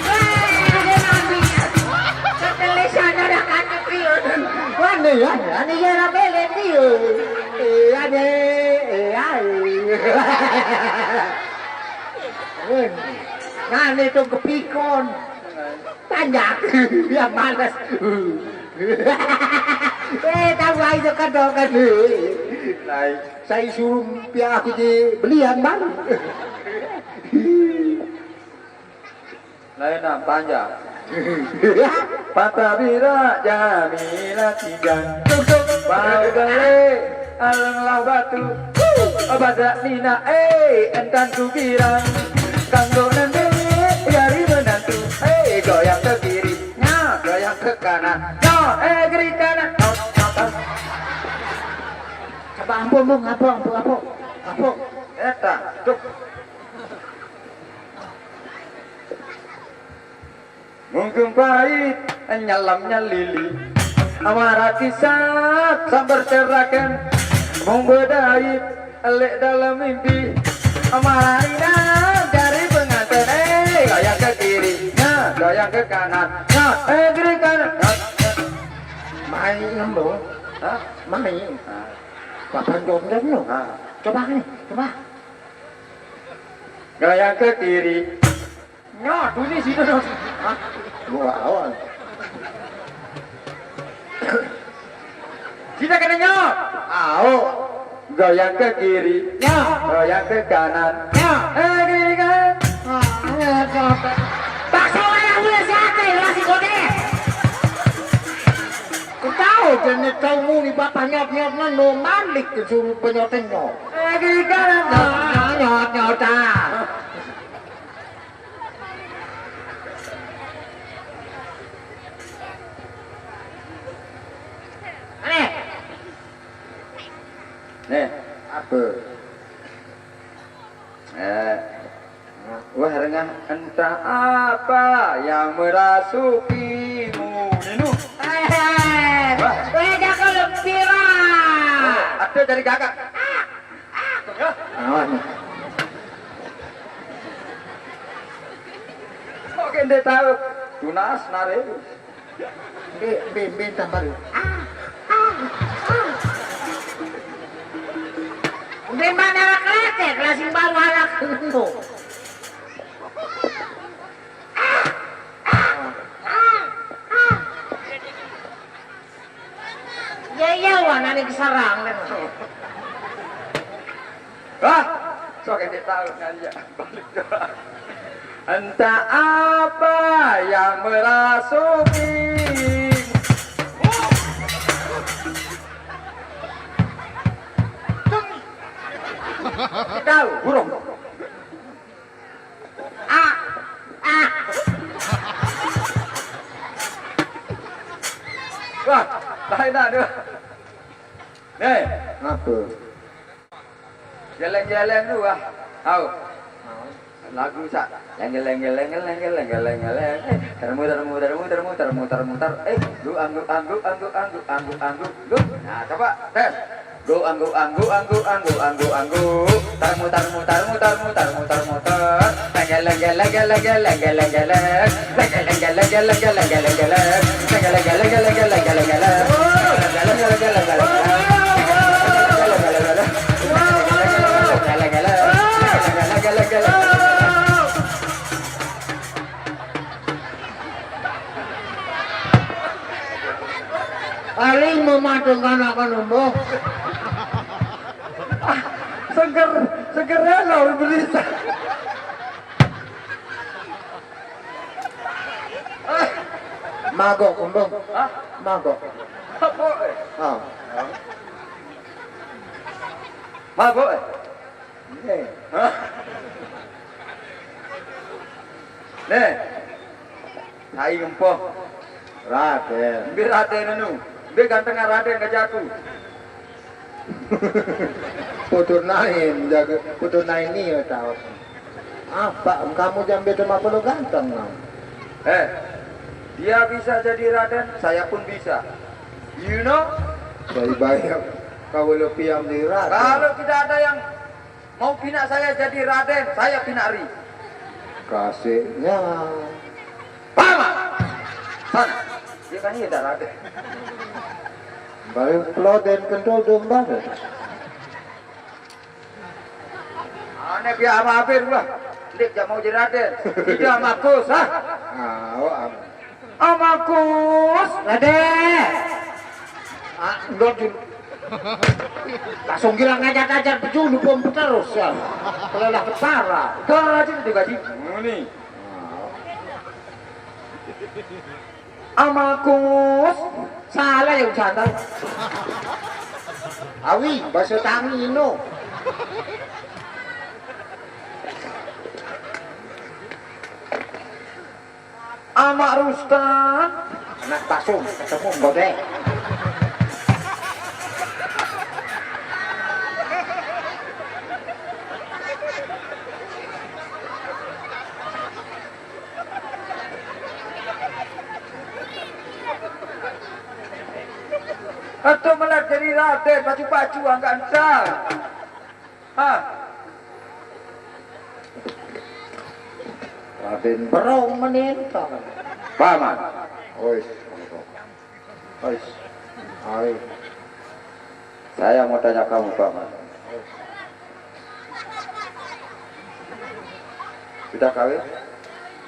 Hei, ada nabi. Ketelis ada dah kaki piun. Wah, ni ya, ni ya, rapi, ni ya. Eh, ada, eh, ai. Eh, ngane dong kepikon. Tanjak. Ya males. Eh, tahu aja kan dong kan. Lai. Saya suruh pihak aku di belian baru. Lain nak panjang. Patah bira Jamila tiga. Tuk, tuk. Bau balik alang lah batu. Badak Nina, eh, entan ku girang. Kanggo nendang, jari menantu. Eh, goyang ke kiri, nya, goyang ke kanan. Nya, eh, kiri kanan. Nya, nya, nya. Coba ampun, Bung, ampun, ampun, ampun. Ampun. Eta, tuk. Mungkin pahit, nyelamnya lili. Amara kisah, sambar cerakan. Mung bedait, elek dalam mimpi. Amara inam, dari pengantin. Eh, goyang ke kiri, nah, goyang ke kanan. Nah, eh, kiri kanan. Nah. Main, Bung. Hah? Main. Nah. Papan dongeng, no. Nah. Coba nih, coba. Goyang ke kiri. Nyot, bunyi sini, no. Hah? Gua awan. Sini kena nyot. Au. Goyang ke kiri. Nyot. Goyang ke kanan. Nyot. Eh, kiri kan. Tau muni bapak nyot-nyot no malik ke suruh penyotenyo. Lagi kan nyot-nyot ah. Aneh. Nih, apa? Eh, wah, rengah, entah apa yang merasukimu, Ninu. Eh, wah, eh, jangan lebih lah. Oh, ada dari gagak. Ya. Awan. Oke, dia tahu. Tunas, nare. Mbe, mbe, mbe tambah lu. Mbe mana laki-laki, kelas yang baru anak itu. Ya, iya, wah, nani kesarang, kan. Wah, sok ente tahu kan ya. Balik doang. Entah apa yang merasuki. Tahu, burung. Ah, ah. Wah, lain dah dia. Nih. Apa? Geleng-geleng tu ah. Au. Lagu sak. Lenggel, lenggel, lenggel, lenggel, lenggel, lenggel, lenggel. Eh, termu, termu, termu, termu, termu, termu, ter. Eh, lu angguk, angguk, angguk, angguk, angguk, angguk, angguk. Nah, coba tes. Lu angguk, angguk, angguk, angguk, angguk, angguk. Termu, termu, termu, termu, termu, termu, ter. Lenggel, lenggel, lenggel, lenggel, lenggel, lenggel, lenggel. Paling mematungkan akan umbuh. Seger, seger ya lo berita. Magok, Embung. Hah? Magok. Mabuk, eh? Ah. Mabuk, eh? Nih. Hah? Nih. Sai ngempoh. Raden. Mbe Raden anu. Mbe gantengan Raden ka jaku. Putur nain, jaga putur nain ni ya tahu. Apa kamu jam beda mah perlu ganteng, no? Eh, dia bisa jadi Raden, saya pun bisa. You know? Saya bayar. Kalau piam di Raden. Kalau tidak ada yang mau pinak saya jadi Raden, saya pinak ri. Kasihnya. Paman. Sana. Dia kan iya dah Raden. Baru peloden kentul domba. Ane pia ama abir lah. Ndik jak mau jadi Raden. Tidak ama Gus, ah. Ah, oh, am. Ama Gus. Raden. Ah, ndot jul. Langsung gila ngajar-ngajar pejulu pom terus ya. Kelelah kepara. Udah aja udah gaji. Ini. Amakus, salah ya ucapan. Awi, bahasa tangi no. Amak Rustan, anak pasung ketemu godek. Atau malah jadi raden, pacu-pacu angkat entar. Hah? Raden Berong menentang. Paman. Ois. Ois. Ai. Saya mau tanya kamu, Paman. Sudah kawin?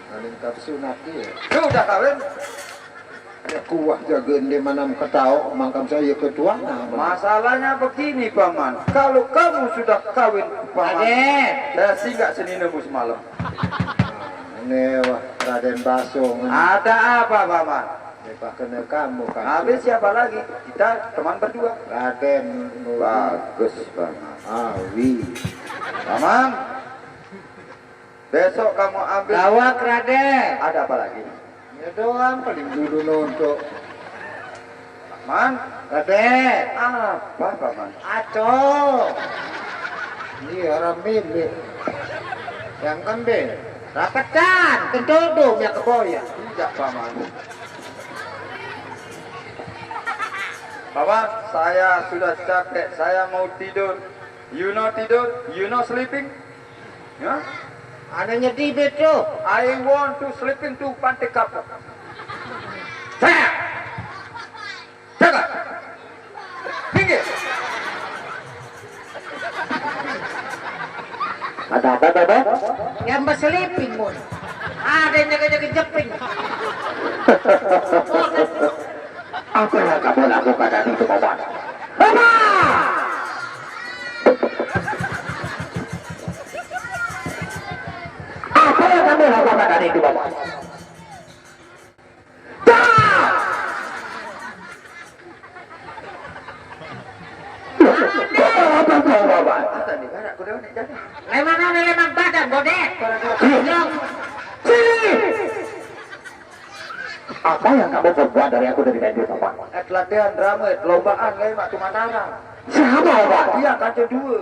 Paling tak sunat dia. Sudah kawin? Ya kuah jaga di mana ketawa, makam saya ketua. Nah, masalahnya begini, Paman. Kalau kamu sudah kawin, Paman, Raden. Saya singgah seninamu semalam. Nah, ini wah, Raden Basung. Ada apa, Paman? Ya, Wah, kena kamu kan. Habis siapa lagi? Kita teman berdua. Raden. Bagus, Paman. Awi. Paman, besok kamu ambil. Gawat, Raden. Ada apa lagi? Ya doang, paling dulu nonton. Paman. Raden. Apa, Paman? Aco. Iya, orang milik. Yang kembali. Rapetan, kentodom ya keboya. Tidak, Paman. Paman, saya sudah capek, saya mau tidur. You know tidur? You know sleeping? Ya? Anaknya Tibet tuh. I want to sleeping to Pantai Kapok. Saya. Jaga. Pinggir. Ada apa, Baba? Yang berselipping, Mun. Ada yang jaga-jaga jeping. Apa yang kamu lakukan tadi itu, Baba? Baba! Apa yang kamu lakukan tadi itu, Baba? Lemah mana lemah badan, Bodet? Sini! Apa yang kamu perbuat dari aku dari tadi, Bapak? Eh, latihan drama, lombaan, lemah, cuma nana. Siapa, Bapak? Iya, kancil dua.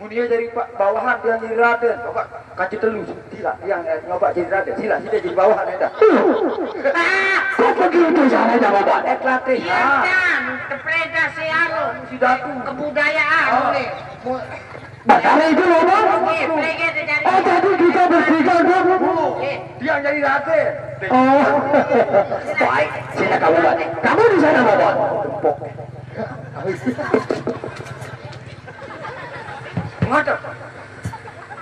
Mun ieu jadi pa-, bawahan, dia jadi raden. Coba, kaji telu. Sila, yang, eh, nyoba jadi raden. Sila, sila jadi bawahan, eta. Kok begitu caranya, Bapak? Eh, latihan. Iya, kan. Kepreda si anu. Si Datu. Kebudayaan, oh. Nih. Mu-, Bapak itu, Bapak? Iya, prega itu jadi. Oh, jadi kita bertiga, Dok? Iya. Dia jadi raden. Oh. Baik, sila kamu, Bapak. Kamu di sana, Bapak. Menghadap.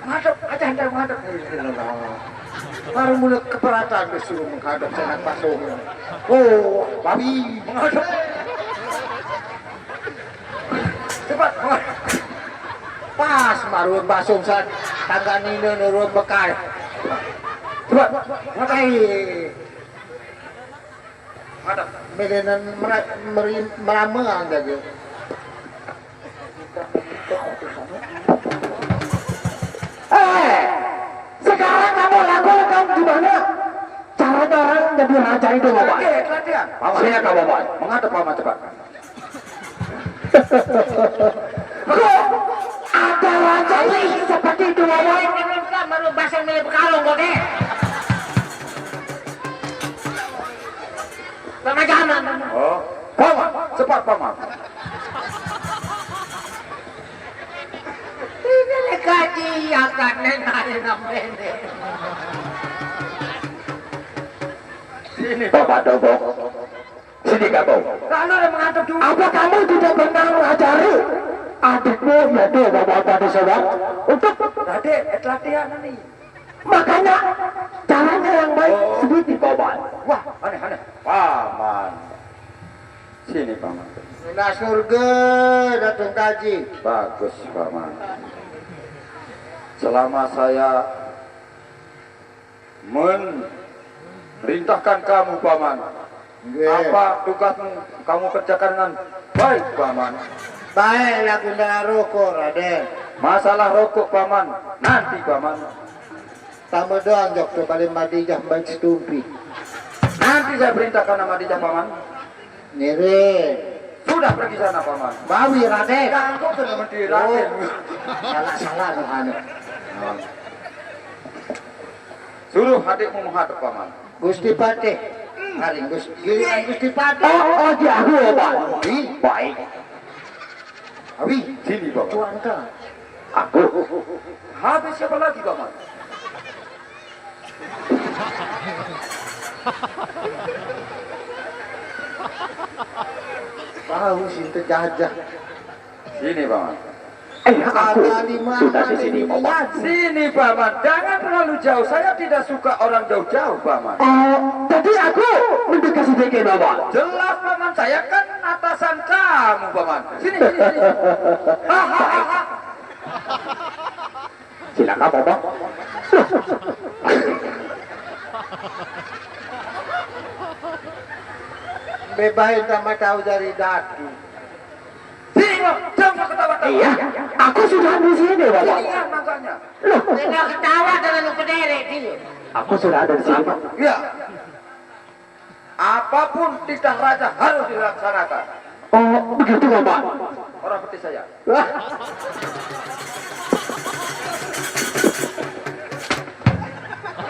Menghadap, aja hendak menghadap. Baru mulai keberatan disuruh menghadap, saya nak pasung. Oh, babi, menghadap. Cepat, menghadap. Pas, maruan basung saat tangga nina nurun bekai. Cepat, menghadap. Menghadap. Melenan mera-, meri-, meramean jaga. Eh, sekarang kamu lakukan gimana caranya orang jadi raja itu, Bapak? Oke, latihan. Paman. Saya, Bapak. Menghadap, Paman, cepat. Kok ada raja seperti itu, Bapak? Ini kan baru basah milih bekalung, kok, deh. Sama zaman. Oh, Paman, cepat, Paman. Ini nih kaji angkat nih, nari nambene. Sini, Bapak Dobo. Sini kamu. Lalu yang menghadap dulu. Apa kamu tidak pernah mengajari adikmu, yaitu Bapak Tadi Sobat, untuk Raden, eh, latihan nih. Makanya caranya yang baik. Oh. Sedikit, Bapak. Wah, aneh, aneh. Paman. Sini, Paman. Nah, surga, Datuk Kaji. Bagus, Paman. Selama saya memerintahkan kamu, Paman, nggih, apa tugasmu kamu kerjakan dengan baik, Paman. Baik, lagu rokok, Raden. Masalah rokok, Paman, nanti, Paman. Tambah doang, jok, kebalik Madijah, baik setumpi. Nanti saya perintahkan sama Madijah, Paman. Ngiring. Sudah pergi sana, Paman. Bawi, Raden. Ganggu kena menteri, Raden. Oh. Salah, salah, Tuhan. Suruh adikmu menghadap, Paman. Gusti Patih. Hari Gus-, giliran Gusti Patih. Oh, oh, jago, Pak. Ih, baik. Abi, sini, Paman. Tuan, Kak. Aku. Habis siapa lagi, Paman? Tahu sih, terjajah. Sini, Paman. Eh, aku sudah di sini, Paman. Sini, Paman. Jangan terlalu jauh. Saya tidak suka orang jauh-jauh, Paman. Oh, jadi aku mendekat sedikit, Paman. Jelas, Paman. Saya kan atasan kamu, Paman. Sini, sini, sini. Hahaha. Silakan, Bapak. Bebain sama tahu dari datu. Sini, Bang. Jangan ketawa-tawa. Iya, aku sudah di sini, Bapak. Sini, ya, makanya. Loh, Dia ketawa dengan lu kedere dia. Aku sudah ada di sini, Pak. Iya. Apapun titah raja harus dilaksanakan. Oh, begitu, Bapak. Orang seperti saya. Wah.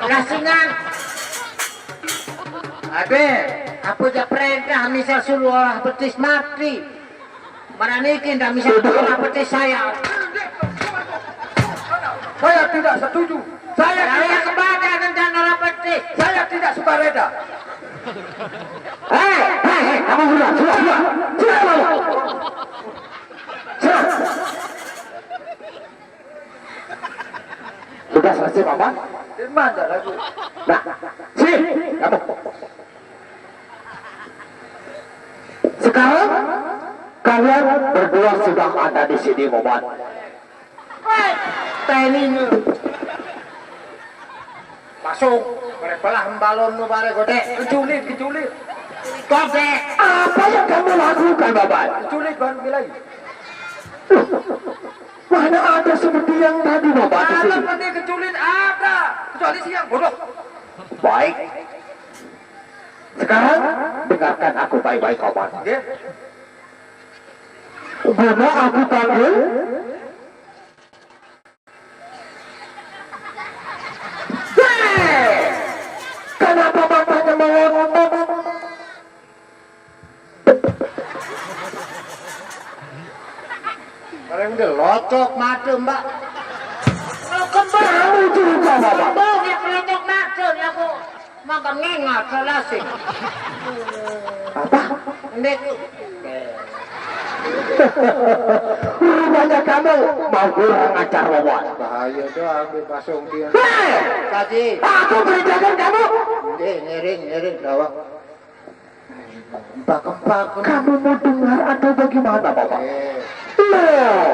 Lasingan. Abe, apa je perintah misal suruh orang betis mati? Mana niki ndak misal suruh orang betis saya? Saya tidak setuju. Saya Saya tidak, kepada tentang orang betis. Saya tidak suka reda. Hei, hei, hei, kamu sudah, sudah, sudah, sudah, kamu. Sudah. Sudah selesai, Paman? Firman, tak lagu. Nah, sini, kamu. Sekarang kalian berdua sudah ada di sini, Paman. Hei, Teni ni. Masuk, boleh belah balon tu, boleh godek. Keculit, keculit. Godek. Apa yang kamu lakukan, Paman? Keculit, Bang, bilai. Mana ada seperti yang tadi, Bapak, di Malam sini? Nanti keculit ada, kecuali siang, bodoh. Baik. Sekarang dengarkan aku baik-baik, Paman. Nggih. Guna aku panggil. Hei! Kenapa matanya melotot? Paling dia locok mata, Mbak. Kalau kembang, Kamu juga, Bapak. Kembang yang locok mata, ya, Bu. Makan ngengat, salah sih. Apa? Ndek. Rupanya kamu mau kurang ajar, Wawan. Bahaya dah, ambil basong dia. Hei! Kaji. Aku perintahkan kamu. Ndek, ngiring, ngiring, dawang. Empak-empak. Kamu mau dengar atau bagaimana, Bapak? Eh. Loh.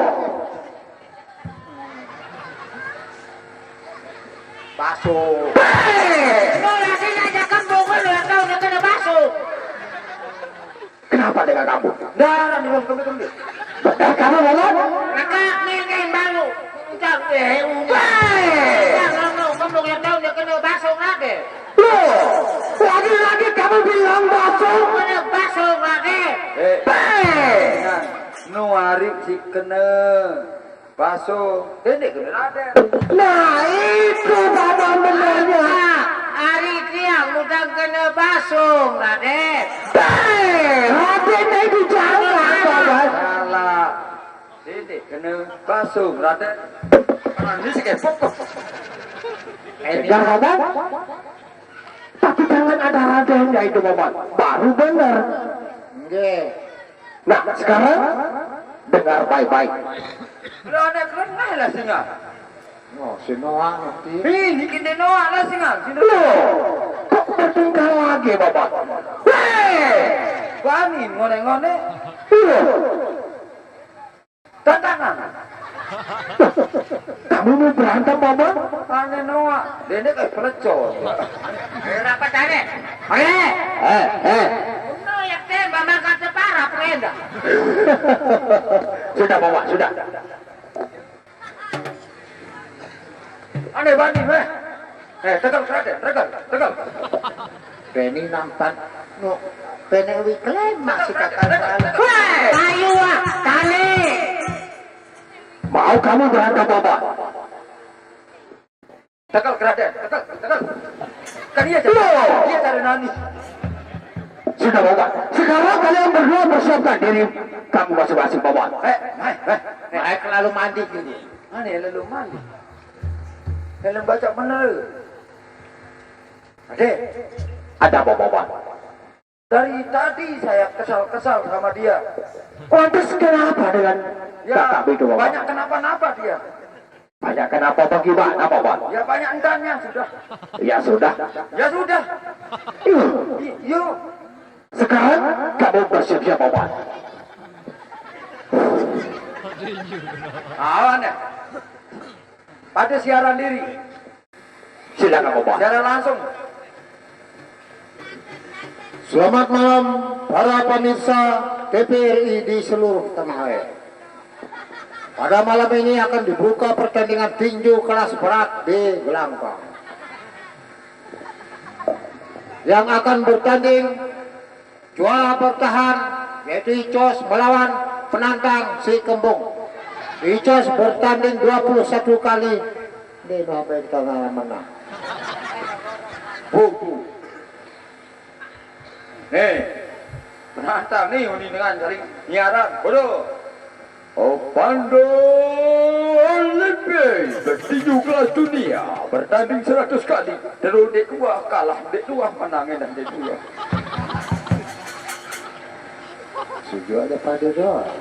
Baso. Hei! Lo lagi ngajak kembung, lo tahu dia kena baso. Kenapa dengan kamu? Darah di bawah kembung. Benar kamu, Wawan? Kakak, nengeng baru. Ucap, eh, udah. Hei! Udah, lo, lo, kembung yang tahu dia kena baso, Raden. Loh, lagi-lagi kamu bilang baso. Kena baso, Raden. Eh. Hei! Nah, nu hari si kena. Baso, ini kena Raden. Nah, itu Bapak benarnya. Hari tiang udah kena baso, Raden. Hei, Raden itu jangan, Bapak. Salah. Ini kena baso, Raden. Orang ini si kepok. Dengar, Bapak? Tapi jangan ada Radennya itu, Bapak. Baru benar. Nggih. Nah, sekarang dengar baik-baik. Lah, ada kelengah lah singa. Oh, si Noah ngerti. Ini kita Noah lah singa. Si Noah. Loh, kok bertengkar lagi, Bapak? Hei! Bani ngone-ngone. Loh. Tantangan. Kamu mau berantem, Bapak? Aneh Noah. Dia ini kayak pelecor. Berapa tadi? Oke. Eh, eh. Uno yang tembak makan separa perenda. Sudah, Bapak, sudah. Aneh bani, meh. Eh, tegal, Raden, tegal, tegal. Beni nampan, no, beni wi klemaks si kakak. Weh, ayo, ah, tali. Mau kamu berantem, Bapak? Tegal, Raden, tegal, tegal. Kan iya, Loh. Dia cari nani. Sudah, Bapak. Sekarang kalian berdua persiapkan diri kamu masing-masing, Bapak. Eh, eh, eh, eh. Naik lalu mandi dulu. Mana ya lalu mandi? Helm baca bener. Ade. Ada apa, Bapak? Dari tadi saya kesal-kesal sama dia. Lantas kenapa dengan Ya, kakak itu, Bapak? Banyak kenapa-napa dia. Banyak kenapa bagaimana, Bapak? Ya, banyak entannya sudah. Ya sudah. Ya sudah. Yuk. I- Yuk. Sekarang kamu bersiap-siap, Bapak. Awan ya. Pada siaran diri. Silakan, Bapak. Siaran langsung. Selamat malam para pemirsa T V R I di seluruh tanah air. Pada malam ini akan dibuka pertandingan tinju kelas berat di Gelanggang. Yang akan bertanding juara bertahan, yaitu Icos melawan penantang si Kembung. Icos bertanding dua puluh satu kali. Ini apa yang kita menang? Buku. Nih, penantang nih, uni dengan jaring nyiaran. Bodoh. Oh, Pando Olimpik bertinju kelas dunia, bertanding seratus kali. Terus dek dua kalah, dek dua menang, dah dek dua. Sejak ada pada doang.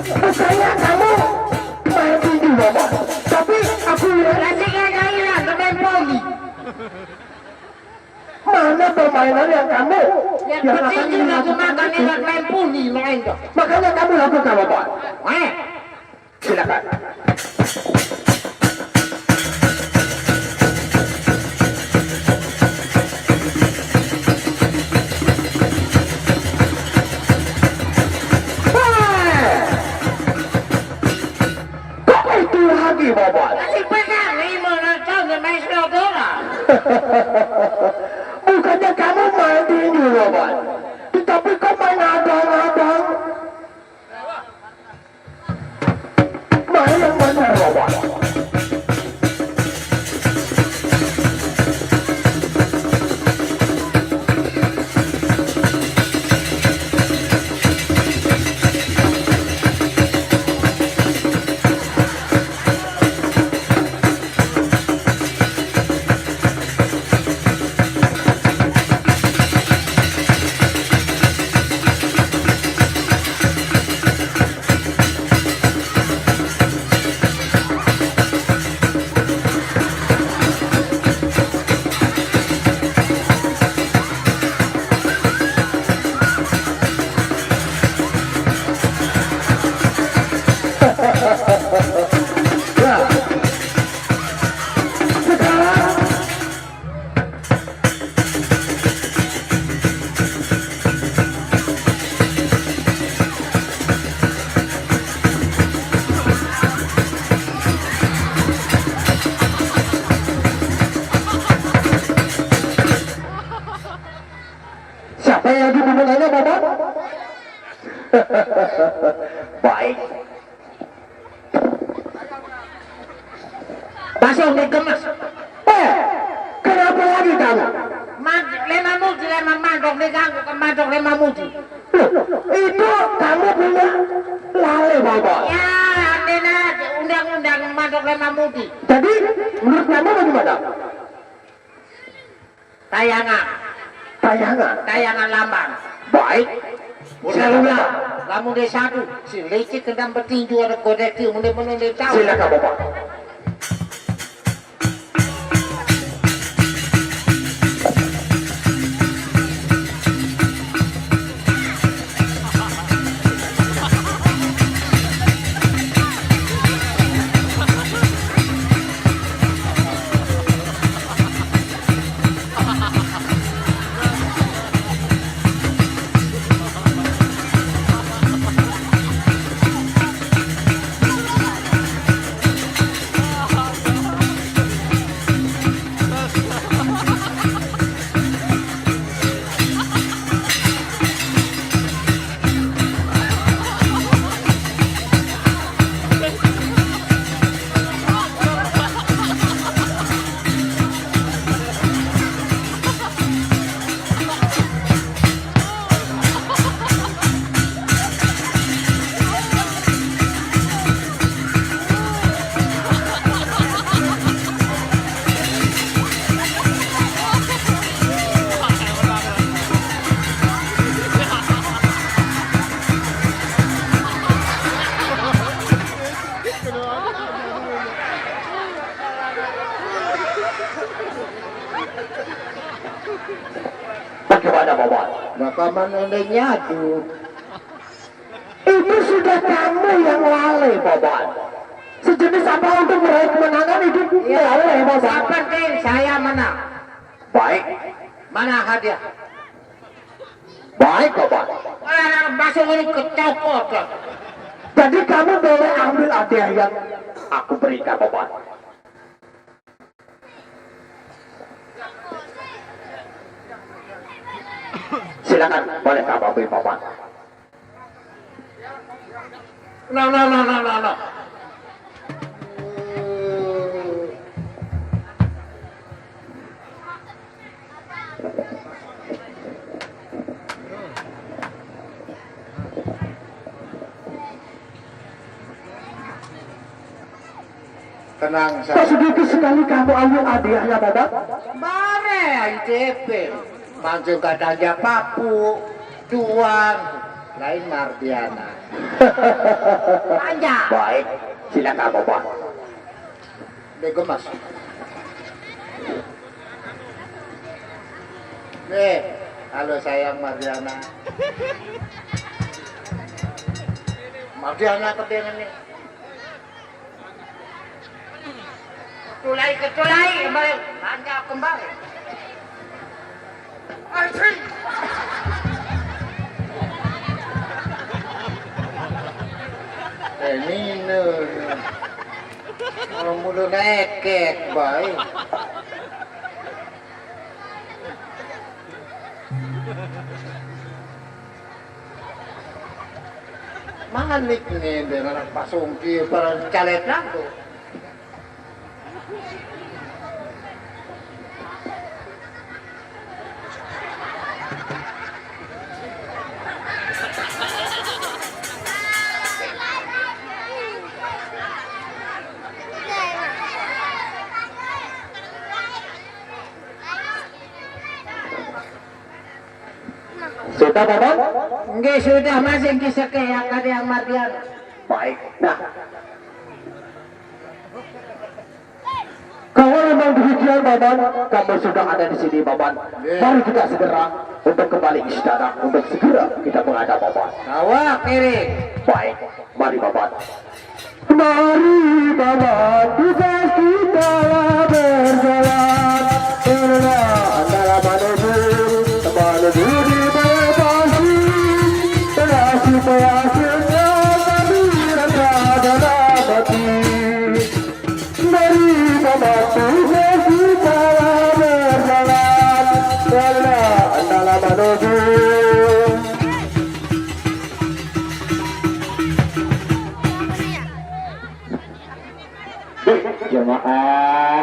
Bukannya kamu main tinju, Bapak, tapi aku lihat. Nanti kayak gaya tuh main poli. Mana permainan yang kamu yang akan tinju lakukan itu? Main poli, main dong. Makanya kamu lakukan, Bapak. Eh, silakan. Kok itu lagi, Bapak? Masih pegang lima nonton, main sepak bola. Bukannya kamu main tinju, Bapak, tetapi kau main abang-abang. Main yang benar, Bapak. Siapa yang lagi mau nanya, Bapak? Baik. Basong dikemas. Eh, kenapa lagi kamu? Mad-, lema muji, lema mandok diganggu, ke mandok lema muji. Loh, itu kamu punya lale, Bapak. Ya, aneh aja, undang-undang mandok lema muji. Jadi, menurut kamu bagaimana? Tayangan. Tayangan? Tayangan lambang. Baik. Udah, silakan, udah. Bapak. Lamun dia satu, si licik kendang bertinju ada kodek dia, udah, udah, udah tahu. Silakan, Bapak. Paman. Nah, paman udah nyadu. Itu sudah kamu yang lalai, Paman. Sejenis apa untuk meraih kemenangan itu lalai, Paman. Yang penting saya menang. Baik. Mana hadiah? Baik, Paman. Kalau anak bakso ini kecopot, Pak. Jadi kamu boleh ambil hadiah yang aku berikan, Paman. Silakan, boleh kamu ambil, Paman. Nah, nah, nah, nah, nah, nah. Tenang saja. Kok sedikit sekali kamu ambil hadiahnya, Bapak? Bare, ayo cepet. Mancing kadang aja papu, tuan, lain Mardiana. Panjang. Baik, silakan, Bapak. Dia gemes. Nih, halo sayang Mardiana. Mardiana kepengen nih. Ketulai, ketulai, kembali. Lanjak kembali. Asik. Eh, Nino, Nino. Kalau mulu nekek, baik. Manik nih dengan anak pasungki para caleg lagu. Sudah, Bapak? Nggih, sudah, Mas, nggih, seke ya, kade yang Mardian. Baik. Nah. Kalau memang demikian, Bapak, kamu sudah ada di sini, Bapak. Nggih. Mari kita segera untuk kembali ke istana, untuk segera kita menghadap, Bapak. Awak, Erik. Baik. Mari, Bapak. Mari, Bapak, tugas kita lah berjalan. Karena antara manusia, manusia dibatasi. Karena supaya kita tadi rasa dalam hati. Mari, Bapak, tugas kita lah berjalan. Karena antara manusia. Nggih, jamaah.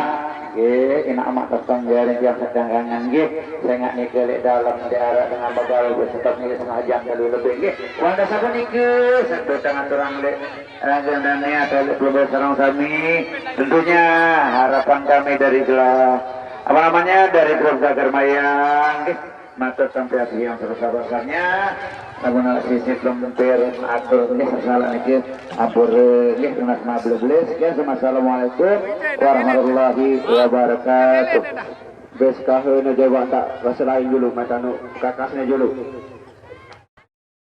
Nggih, enak amat tetangga niki yang sedang kangen nggih. Saya nggak niki lek dalam daerah dengan begal besetop niki setengah jam telu lebih nggih. Wanda sampun niki, sedo tangan turang lek ranjang dan niat lek belum sarang sami. Tentunya harapan kami dari gelah apa namanya, dari grup Gagar Mayang nggih. Matur sampeyan yang sebesar-besarnya. Namun ala sisi belum mampir atur nggih, salah niki ampun nggih, tunas mabel-belis nggih. Assalamualaikum warahmatullahi wabarakatuh. Bes kahena jawab tak rasa lain dulu, matanu kakasnya dulu.